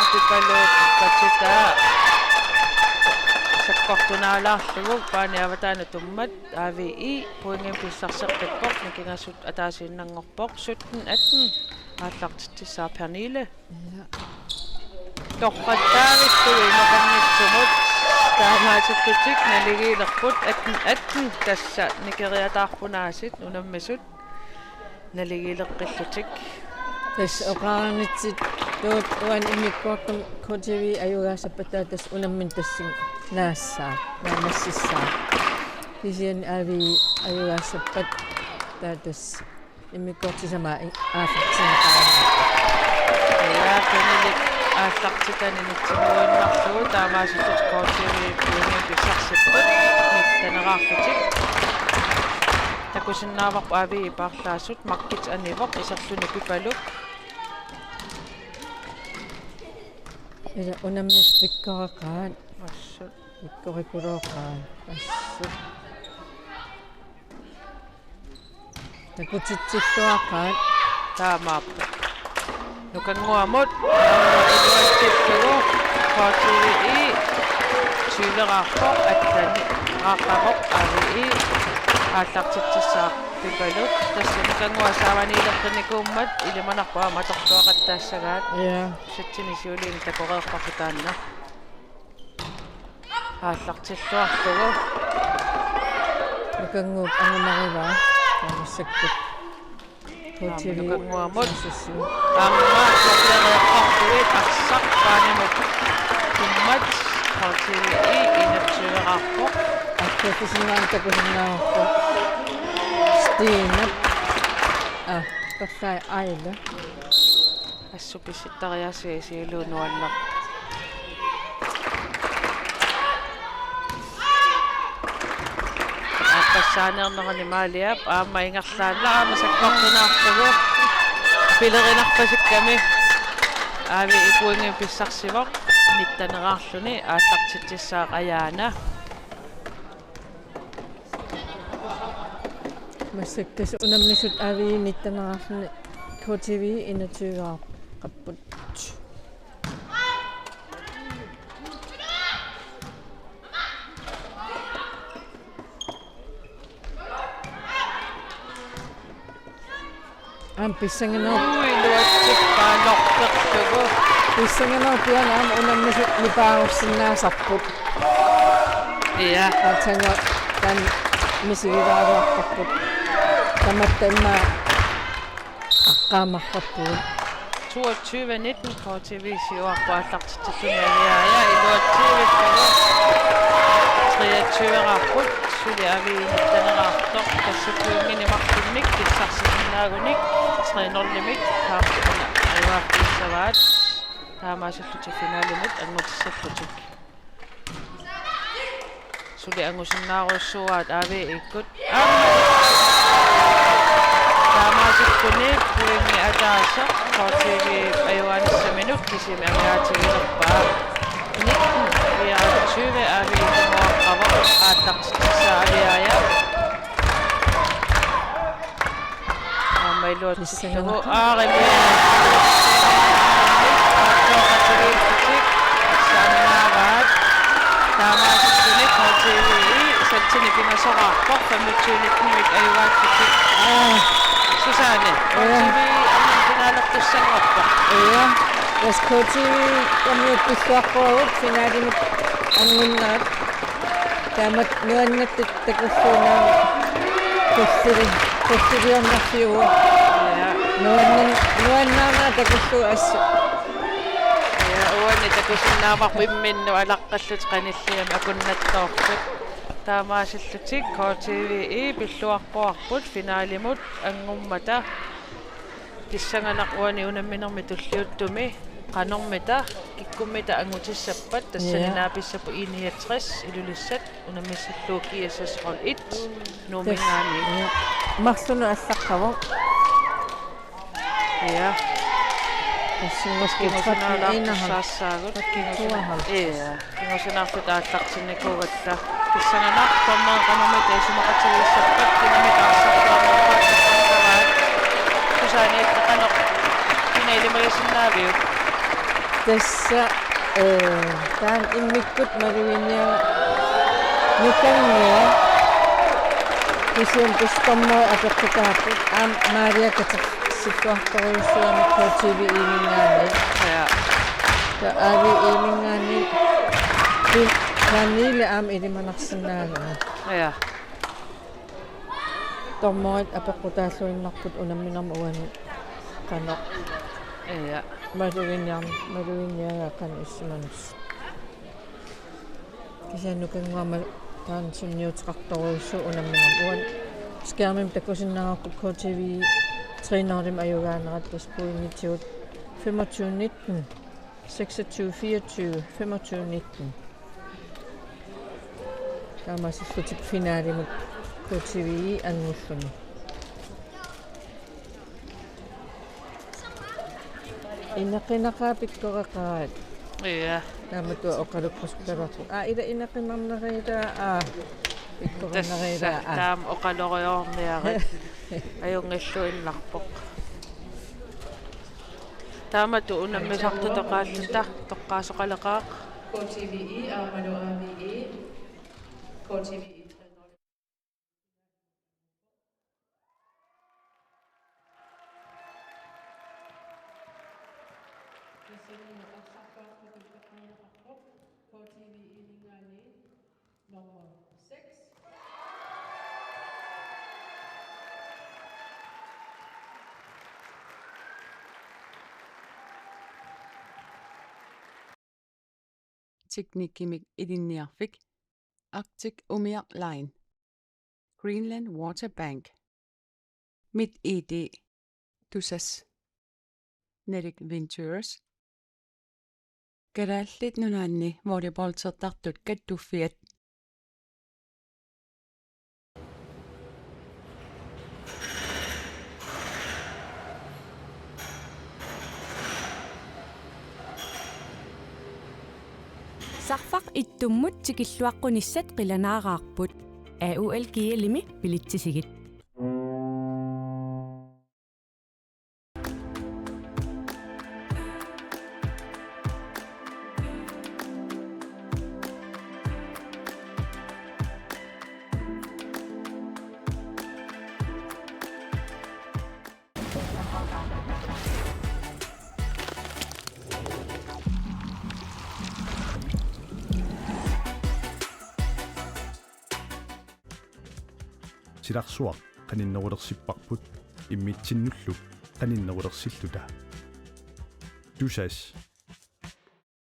Atupalu patsitaa sakkortunaalaarlugu paani avataani tummat A V I pointimik pissarseqqippoq, nikingassut ataasiinnanngorpoq sytten atten, aallartitsissaaq Pernille. Ja. Torrattaarissui imaqanngitsumut taamaasillutik naligiilerput atten atten, tassa nikeriataarput aasiit unammisut naligiileqqillutik. Tassa oqarnitsit tuut uani immikkoortumi K T V ajugaassappat taava tassa unammineq tassani naassaaq, naammassissaaq. Kisianni A V I ajugaassappat taava tassa immikkoortut sisamat aallartinneqarami. Ja, Pernilip aallartitani nitsimuinnarlugu taamaasillutik K T V pointimik pissarsipput nittaneraarlutik. Takusinnaavarput A V I paarlaasut, Makkit anivoq iserluni Pipaluk. Ila unammisut pikkoreqaat. Assut. Pikkorikulerooqaat. Assut. Takutitsilluaqaat. Taamaappoq. Nukannguamut. Iluatsillugu. K T V I. Tyveraarpoq. Attani. Raaqavoq A V I. Aallartitsissaaq Pipaluk. Tassa Nukannguaq saavaniileqqinikuummat ilimanarpoq aamma atorluaqattaassagaat. Ja. Satsini siuliini takoreerparput taanna. Aallartilluarlugu. Nukannguup angumarivaa. Tamassakkut. Aamma K T V. Nukannguamut. Sassussiu. Aamma K T V-rput arsaq paanimut tummat. K T V I enogtyve-raarpoq. Akkuuffisinnaaneq takusinnaavarput. Stine. Ah, torlai Aile. Assut pisittariaasiit siulleq nuanneq. Aappassaaneernerani Maaliap aamma ingerlaannaq aamma sakkortunaarlugu. Pilerinarpasikkami A V I pointimik pissarsivoq, nittaneraarluni aallartitsissaaq Ajaana. Massakkut tassa unammisut A V I nittaneraarluni K T V enogtyve-raaqqapput. Aamma pissanganaq. Ui, iluatsippaaloqerlugu. Pissanganaq pian aamma unammisut nipaarussinnaasarput. Ja. Taanna taanna misigivaaruarparput. Tamatta immaqa aqqaamarparput. Toogtyve nitten, K T V siuarpoq aallartitsilluni Aviaja, iluatsiivillugu. Treogtyve-raarput, suli A V I-p nittaneraartoq, tassa pointinik marlunnik, pissarsisinnaaguni, tre nul-imik, kaartuna ajugaaffiissavaat, taamaasillutik finalimut angutissallutik. Suli angusinnaarujussuuaat A V I-kkut. Aamma. Taamaasilluni pointi ataaseq K T V-p ajugaanissaminnut kisimi amigaatigilerpaa. Nitten fireogtyve A V I-p timoaqqavoq aallartitsissaaq Aviaja. Aamma iluatsillugu. Aarimmi. Aaqqaatigiittutik. Saannaavaat. Taamaasilluni K T V-p satsini pingasoraarpoq femogtyve nitten-imik ajugaattutik. Aa. Susanne, K T V aamma finaalertussanngorpoq. Ja. Tassa K T V aamma pilluarpoq finalimut angunnerat. Taamatut nuannaartut takullugu aamma kullili-, kulliliornerfiuvoq. Ja. Nuannan-, nuannaarnera takullugu assut. Ja, uani takusinnaavarput imminnut alaqqallutik qanilliami akunnattoortut. Taamaasillutik K T V-p pilluarpoq finalimut angummata. Pissanganaq uani unamminermi tulliuttumi. Qanormita, kikkummita angutissappat, tassani Ja. naapissapput I niogtres Ilulissat, unammissallugu G S S hold et, Nuumminngaanniit. Ja. Marlunut allaqqavoq. Ja. Tassunga Kingusinaa tretten enoghalvtreds. Saassaagut. Tretten tooghalvtreds. Ja. Kingusinaartut aallartinnikuugatta. Kissanganaq dommerit qanormita isumaqatigiissappat, kinamik aarsartuarnerpaat. Tusaaniittaqanoq kina ilimagisinnaaviuk? Tassa, eh, taanna immikkut maluginiagaq Nukanngua. Kisianni tassa dommerit apeqqutaapput. Aamma Maria Katersilluartorujussuarmik K T V-minngaanniit. Ja. Ja, A V E-minngaanniit. Pi-, Pernille aamma ilimanarsinnaagami. Ja. Dommerit apeqqutaalluinnarput unamminermi uani qanoq. Ja. Maluginiar-, maluginiagaq qanoq issimanersoq. Kisianni Nukanngua taanna sunniuteqartorujussuuvoq unamminermi. Uani skærmimi takusinnaavarput K T V tre nul-imi ajugaaneratta, tassa pointitigut femogtyve nitten, seksogtyve fireogtyve, femogtyve nitten. Taamaasillutik finalimut K T V angulluni. Ineqinaqaat pikkoreqaat. Ja. Taamatut oqalukkusukkaluarput. Aa, ila ineqimanneriilaa, aa. Pikkorinnerilaa, tassa, aa. Taama oqaloriarniarit. Ajunngilluinnarpoq. Taamatut unammisartutaqaalluta toqqaasoqaleqaaq. K T V-i aammalu A V E. K T V-i. Tassani arsartuartut toqqaannaqarpoq K T V-minngaanniit nummer seks. Teknikkimik ilinniarfik Arctic Umiaq Line, Greenland Water Bank, MitID, Tusass, Nordic Ventures, Kalaallit Nunaanni volleyballtertartut kattuffiat. Sarfaq ittummut tikilluaqqunissat qilanaaraarput. A U L G L-imi bilitsisigit. Silarsuaq qaninnerulersipparput immitsinnullu qaninnerulersilluta. Tusass.